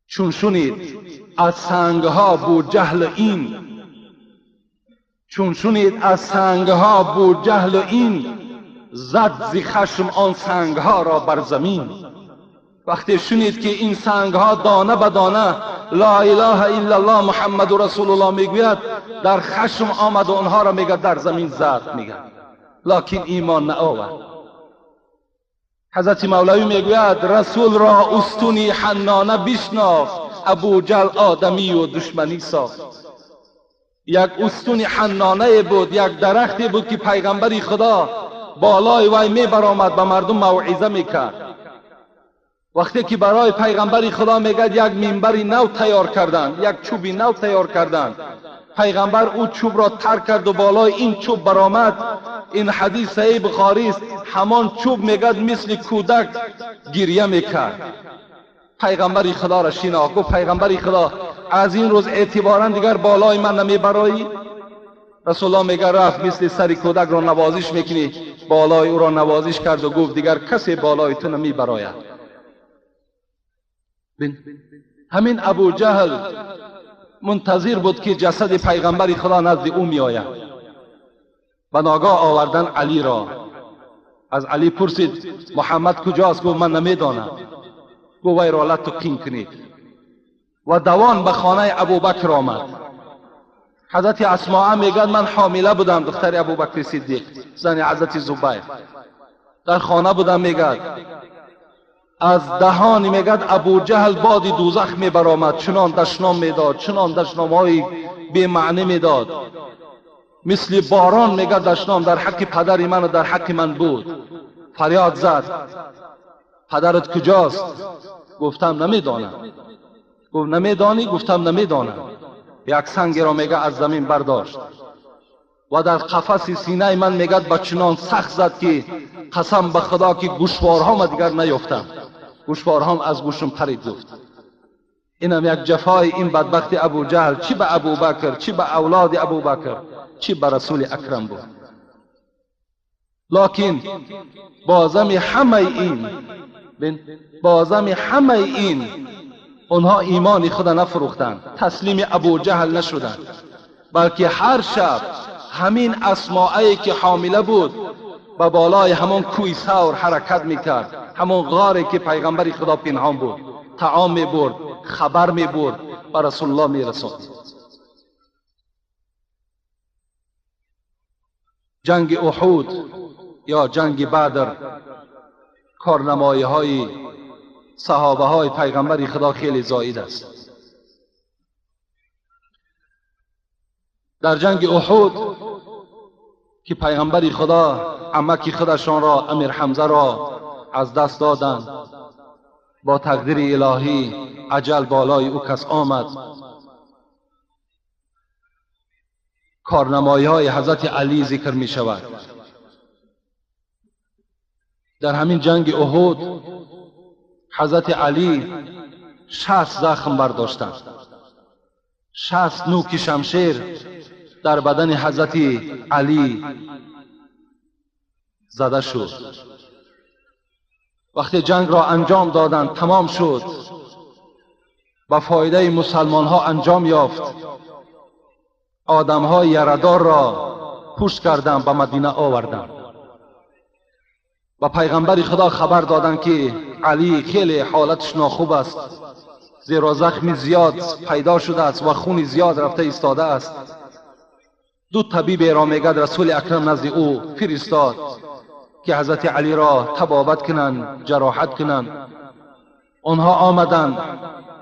Speaker 1: چون شنید از سنگها بو جهل این، چون شنید از سنگها بو جهل این، زد ز خشم آن سنگها را بر زمین. وقتی شنید که این سنگها دانه به دانه لا اله الا الله محمد رسول الله میگوید، در خشم آمد و آنها را میگه در زمین زد، میگه لکن ایمان نآورد. حضرت مولوی میگوید رسول را استونی حنانه بشناخت، ابو جهل آدمی و دشمنی ساخت. یک استون حنانه بود، یک درختی بود که پیغمبر خدا بالای وی میبرآمد، به مردم موعظه میکرد. وقتی که برای پیغمبر خدا میگد یک منبر نو تیار کردند، یک چوب نو تیار کردند، پیغمبر او چوب را ترک کرد و بالای این چوب برآمد. این حدیث صحیح بخاری است. همان چوب میگد مثل کودک گریه میکرد. پیغمبر خدا را شناخت، گفت پیغمبر خدا از این روز اعتبارا دیگر بالای من نمیبرایی. رسول الله میگه رفت مثل سر کودک را نوازش میکنی، بالای او را نوازش کرد و گفت دیگر کسی بالای تو نمیبراید. همین ابو جهل منتظر بود که جسد پیغمبر خدا نزد او میآید. به ناگاه آوردن علی را. از علی پرسید محمد کجاست؟ گفت من نمیدانم. گفت وی را لت و قین کنید. و دوان به خانه ابوبکر آمد. حضرت اسماء میگد من حامله بودم، دختر ابوبکر صدیق، زن حضرت زبیر، در خانه بودم. میگد از دهان میگد ابو جهل باد دوزخ میبرآمد، چنان دشنام میداد، چنان دشنامهای بی معنی میداد، مثل باران میگد دشنام در حق پدر من و در حق من بود. فریاد زد پدرت کجاست؟ گفتم نمیدانم. گفت نمیدانی؟ گفتم نمیدانم. یک سنگ را میگه از زمین برداشت و در قفس سینه من میگد با چنان سخت زد که قسم به خدا که گوشوارهام دیگر نیافتم، گوشوارهام از گوشم پرید. گفت اینم یک جفای این بدبخت ابو جهل، چی به ابوبکر، چی به اولاد ابوبکر، چی به رسول اکرم بود. لکن بازم همه این، بازم همه این اونها ایمان خود نفروختند، تسلیم ابو جهل نشدند، بلکه هر شب همین اسماعی که حامله بود به بالای همان کوی ثور حرکت میکرد، همان غاری که پیغمبر خدا پنهان بود، طعام میبرد، خبر میبرد، به رسول الله میرساند. جنگ احد یا جنگ بدر، کارنمایی های صحابه های پیغمبر خدا خیلی زاید است. در جنگ احد که پیغمبر خدا عمک خودشان را، امیر حمزه را از دست دادند، با تقدیر الهی اجل بالای او کس آمد. کارنمایی های حضرت علی ذکر می شود. در همین جنگ احد حضرت علی 60 زخم برداشتند، 60 نوک شمشیر در بدن حضرت علی زده شد. وقتی جنگ را انجام دادند، تمام شد، با فایده مسلمان ها انجام یافت. آدم های یردار را پوش کردند، به مدینه آوردند. و پیغمبر خدا خبر دادند که علی خیلی حالتش ناخوب است، زیرا زخم زیاد پیدا شده است و خون زیاد رفته ایستاده است. دو طبیب را میگد رسول اکرم نزد او فرستاد که حضرت علی را طبابت کنند، جراحت کنند. آنها آمدند،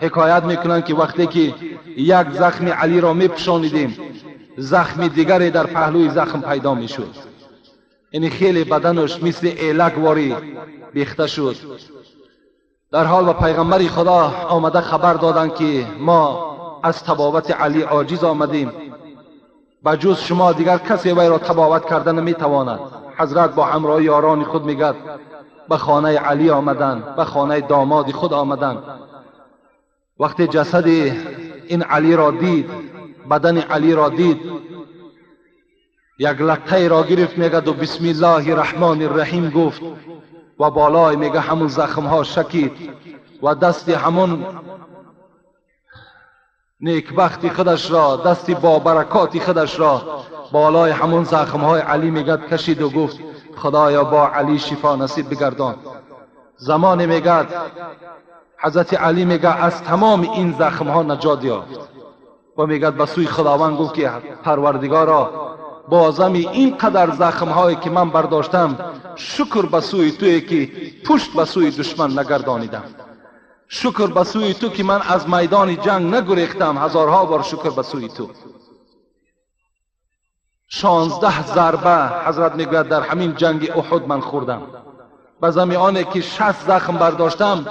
Speaker 1: حکایت میکنند که وقتی که یک زخم علی را میپوشانیدیم، زخم دیگری در پهلوی زخم پیدا میشد. یعنی خیلی بدنش مثل ایلک واری بیخته شد. در حال به پیغمبر خدا آمده خبر دادند که ما از طبابت علی عاجز آمدیم، بجز شما دیگر کسی وی را طبابت کرده نمیتواند. حضرت با همراه یاران خود میگد به خانه علی آمدند، به خانه داماد خود آمدند. وقتی جسد این علی را دید، بدن علی را دید، یک لقه را گرفت، میگد و بسم الله الرحمن الرحیم گفت و بالای میگه همون زخم ها شکید و دست همون نیکبختی خودش را، دستی با برکاتی خودش را بالای همون زخم های علی میگد کشید و گفت خدایا با علی شفا نصیب بگردان. زمان میگد حضرت علی میگه از تمام این زخم ها نجات یافت و میگد به سوی خداوند گفت که پروردگارا، بازم این قدر زخم هایی که من برداشتم، شکر به سوی توی که پشت به سوی دشمن نگردانیدم، شکر به سوی تو که من از میدان جنگ نگریختم، هزارها بار شکر به سوی تو. 16 ضربه حضرت میگوید در همین جنگ احد من خوردم. به زمیانه که 60 زخم برداشتم،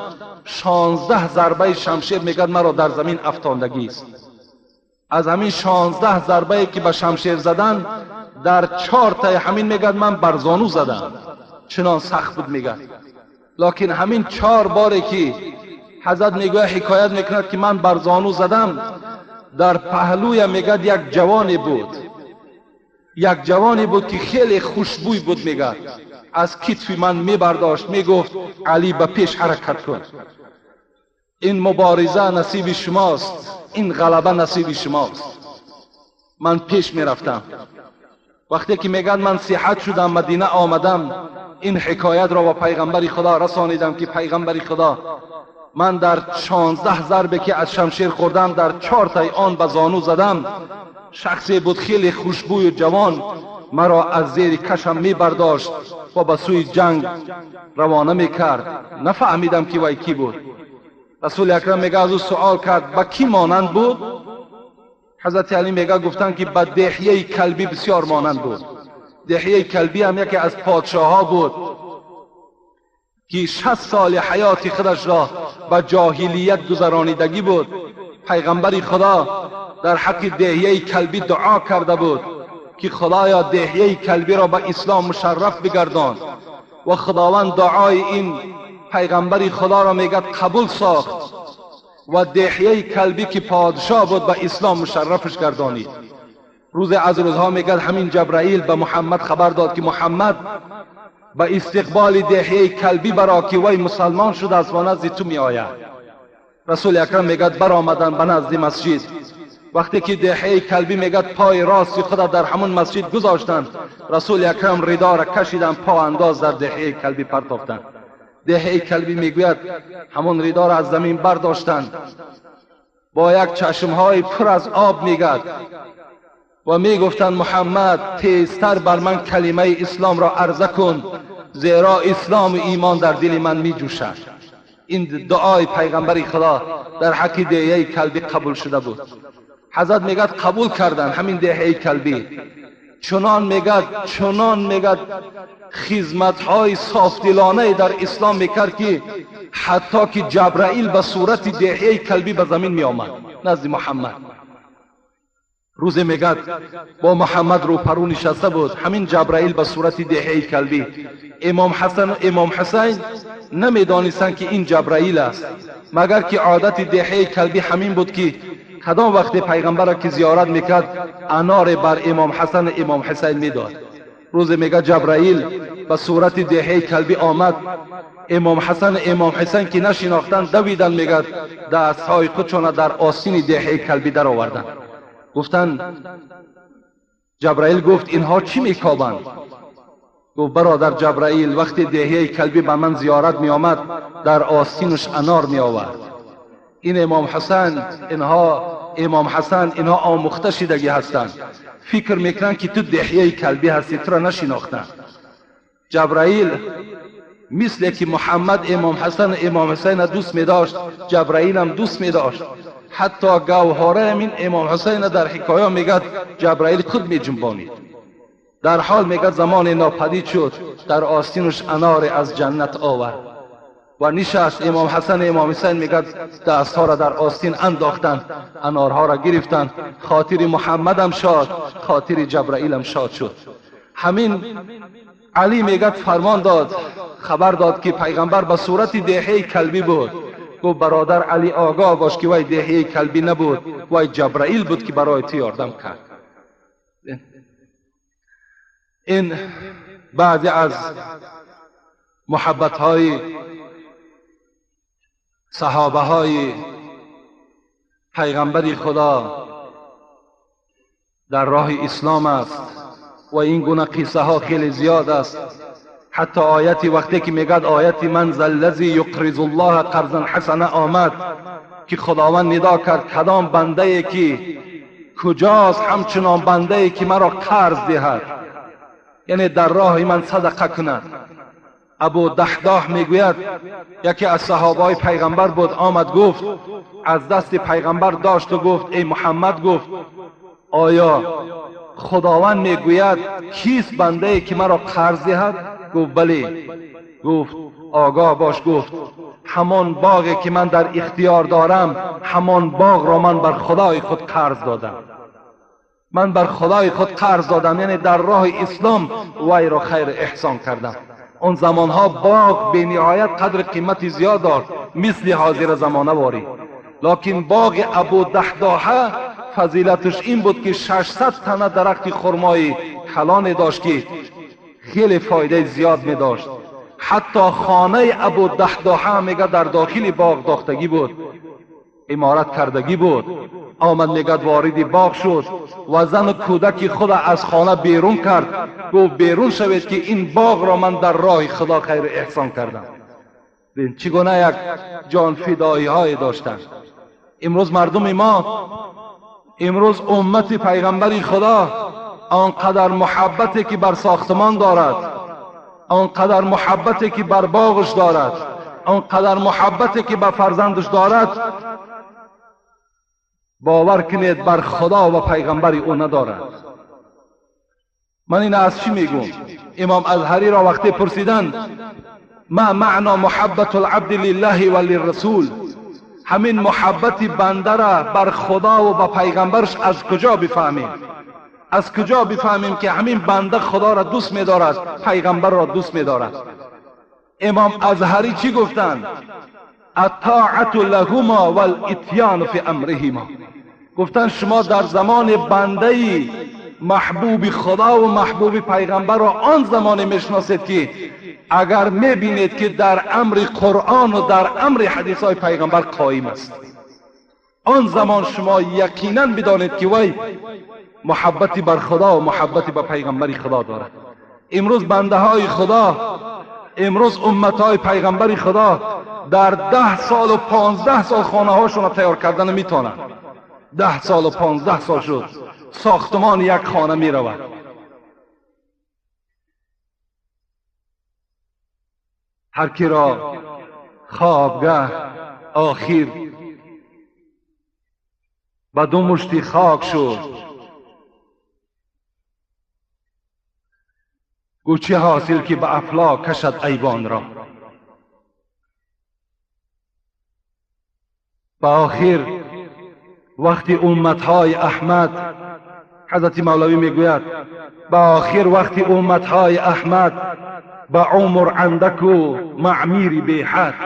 Speaker 1: 16 ضربه شمشیر میگد مرا در زمین افتاندگی است. از همین 16 ضربه که به شمشیر زدن، در 4 تای همین میگد من بر زانو زدم، چنان سخت بود میگد. لکن همین 4 باری که حضرت میگوید حکایت میکند که من بر زانو زدم، در پهلوی میگد یک جوانی بود، یک جوانی بود که خیلی خوشبوی بود، میگد از کتف من میبرداشت، میگفت علی به پیش حرکت کن، این مبارزه نصیب شماست، این غلبه نصیب شماست. من پیش میرفتم. وقتی که میگن من صحت شدم، مدینه آمدم، این حکایت را به پیغمبر خدا رسانیدم که پیغمبر خدا، من در 16 ضربه که از شمشیر خوردم، در 4 تای آن به زانو زدم، شخصی بود خیلی خوشبوی و جوان، مرا از زیر کشم می برداشت و به سوی جنگ روانه می کرد. نفهمیدم که وی کی بود. رسول اکرم میگه از او سوال کرد به کی مانند بود؟ حضرت علی میگه گفتن که به دحیه کلبی بسیار مانند بود. دحیه کلبی هم یکی از پادشاه ها بود که 60 سال حیات خودش را به جاهلیت گذرانیدگی بود. پیغمبر خدا در حق دحیه کلبی دعا کرده بود که خدایا دحیه کلبی را به اسلام مشرف بگردان، و خداوند دعای این پیغمبر خدا را میگد قبول ساخت و دحیه کلبی که پادشاه بود به اسلام مشرفش گردانید. روز از روزها میگد همین جبرائیل به محمد خبر داد که محمد به استقبال دحیه کلبی برا که وی مسلمان شده است و نزد تو می آید. رسول اکرم میگد برآمدن به نزد مسجد. وقتی که دحیه کلبی میگد پای راستی خود در همون مسجد گذاشتند، رسول اکرم ردا را کشیدن، پا انداز در دحیه کلبی پرتافتند. دحیه کلبی میگوید همون ردا را از زمین برداشتند، با یک چشمهای پر از آب میگد و میگفتند محمد تیزتر بر من کلمه اسلام را عرضه کن، زیرا اسلام و ایمان در دل من میجوشد. این دعای پیغمبر خدا در حق دحیه کلبی قبول شده بود. حضرت میگد قبول کردن همین دحیه کلبی. چنان میگد، چنان میگد خدمت‌های صافدلانه در اسلام میکرد که حتی که جبرائیل به صورت دحیه کلبی به زمین میآمد نزد محمد. روزی میگد با محمد روپرو نشسته بود، همین جبرائیل به صورت دحیه کلبی. امام حسن و امام حسین نمیدانستند که این جبرائیل است، مگر که عادت دحیه کلبی همین بود که کدام وقت پیغمبر را که زیارت میکرد انار بر امام حسن و امام حسین میداد. روز میگه جبرائیل به صورت دحیه کلبی آمد، امام حسن و امام حسین که نشناختند دویدن، میگه دستهای خودشان در آستین دحیه کلبی در آوردند. گفتند، جبرائیل گفت اینها چی میکابند؟ گفت برادر جبرائیل، وقتی دحیه کلبی به من زیارت میآمد در آستینش انار می آورد. این امام حسن، اینها امام حسن، اینها آموخته شدگی هستند، فکر میکنن که تو دحیه کلبی هستی، تو را نشناختن. جبرائیل مثل که محمد امام حسن و امام حسین دوست می داشت، جبرائیل هم دوست می داشت. حتی گوهره همین امام حسین در حکایه میگد جبرائیل خود می جنبانید. در حال میگد زمان ناپدید شد، در آستینش انار از جنت آورد و نشست. امام حسن امام حسین میگد دستها را در آستین انداختند، انارها را گرفتند. خاطر محمدم شاد، خاطر جبرائیلم شاد شد. همین علی میگد فرمان داد، خبر داد که پیغمبر به صورت دحیه کلبی بود. گفت برادر علی آگاه باش که وای دحیه کلبی نبود، وای جبرائیل بود که برای تو یاردم کرد. این بعضی از محبت های صحابه های پیغمبر خدا در راه اسلام است و این گونه قصه ها خیلی زیاد است. حتی آیتی وقتی که میگد آیت من ذا الذی یقرض الله قرضا حسنا آمد که خداوند ندا کرد کدام بنده ای که کجاست همچنان بنده ای که مرا قرض دهد، یعنی در راه من صدقه کند. ابو دحداح میگوید یکی از صحابه پیغمبر بود، آمد گفت از دست پیغمبر داشت و گفت ای محمد، گفت آیا خداوند میگوید کیست بنده ای که مرا قرض دهد؟ گفت بله. گفت آگاه باش، گفت همان باغی که من در اختیار دارم، همان باغ را من بر خدای خود قرض دادم. من بر خدای خود قرض دادم، یعنی در راه اسلام وی را خیر احسان کردم. آن زمانها باغ به نهایت قدر قیمت زیاد داشت، مثل حاضر زمانه واری. لکن باغ ابو دحداحه فضیلتش این بود که 600 تنه درخت خرمای کلان داشت که خیلی فایده زیاد می داشت. حتی خانه ابو دحداحه میگه در داخل باغ داختگی بود، عمارت کردگی بود. آمد میگد وارد باغ شد و زن و کودک خود از خانه بیرون کرد. گفت بیرون شوید که این باغ را من در راه خدا خیر احسان کردم. ببین چگونه یک جان فدایی های داشتند. امروز مردم ما، امروز امت پیغمبر خدا آنقدر محبتی که بر ساختمان دارد، آنقدر محبتی که بر باغش دارد، آنقدر محبتی که بر فرزندش دارد، باور کنید بر خدا و پیغمبر او ندارد. من این از چی میگم؟ امام ازهری را وقتی پرسیدند ما معنا محبت العبد لله و للرسول، همین محبت بنده را بر خدا و به پیغمبرش از کجا بفهمیم؟ از کجا بفهمیم که همین بنده خدا را دوست می‌دارد، پیغمبر را دوست می‌دارد؟ امام ازهری چی گفتند؟ الطاعة لهما والاتیان فی امرهما. گفتند شما در زمان بنده محبوب خدا و محبوب پیغمبر را آن زمان میشناسید که اگر میبینید که در امر قرآن و در امر حدیث های پیغمبر قائم است. Он замон шумо яқинан бидонед, ки вай муҳаббати бар Худо ва муҳаббати ба пайғамбари Худо дорад. Имрӯз бандаҳои Худо, имрӯз умматҳои пайғамбари Худо дар 10 солу 15 сол хонаҳошонро тайёр карда наметавонанд. 10 солу 15 сол шуд, сохтумони як хона меравад. Ҳар киро хобгаҳ охир ба ду мушти хок шуд, гӯ чӣ ҳосил, ки ба афлок кашад айвонро. Ба охир вақти умматҳои Аҳмад, ҳазрати Мавлавӣ мегӯяд, ба охир вақти умматҳои Аҳмад ба умр андаку маъмири беҳад,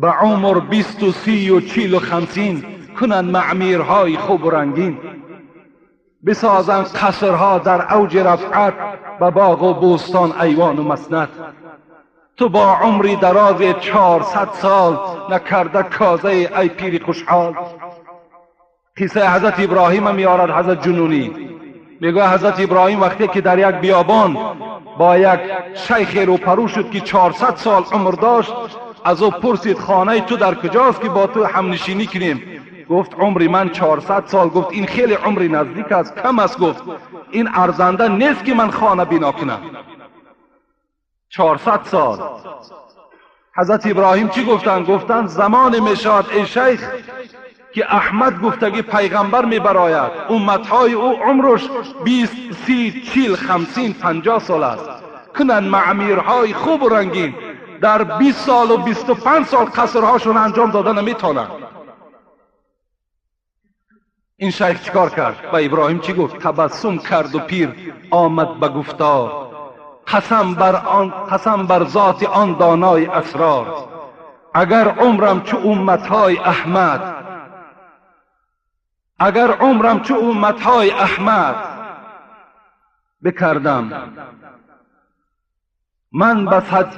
Speaker 1: ба умр 20-у 30-у 40-у 50 кунанд маъмирҳои хубу рангин, бисозанд қасрҳо дар авҷи рафъат, ба боғу бӯстон айвону маснад. Ту бо умри дарози 400 сол накарда козаи, ай пири хушҳол. Қиссаи ҳазрати Иброҳима меорад ҳазрат Ҷунунӣ. Мегӯяд, ҳазрати Иброҳим вақте ки дар як биёбон бо як шайхе рӯпарӯ шуд, ки 400 сол умр дошт, аз ӯ пурсид: «Хонаи ту дар куҷост, ки бо ту ҳамнишинӣ кунем?» Гуфт: «Умри ман 400 сол». Гуфт: «Ин хеле умри наздик аст, кам аст». Гуфт: «Ин арзанда нест, ки ман хона бино кунам 400 сол». Ҳазрати Иброҳим чӣ гуфтанд? Гуфтанд: «Замоне мешавад, эй шайх, ки Аҳмад гуфтагӣ пайғамбар мебарояд, умматҳои ӯ умруш 20, 30, 40, 50, 50 сол аст, кунанд маъмирҳои хубу рангин, дар 20 солу 25 сол қасрҳошон анҷом дода наметавонанд». Ин шайх чӣ кор кард? Ба Иброҳим чӣ гуфт? Табассум карду пир омад ба гуфтор: «Қасам бар он, қасам бар зоти он донои асрор, агар умрам чу умматҳои Аҳмад, агар умрам чу умматҳои Аҳмад бикардам, ман ба сад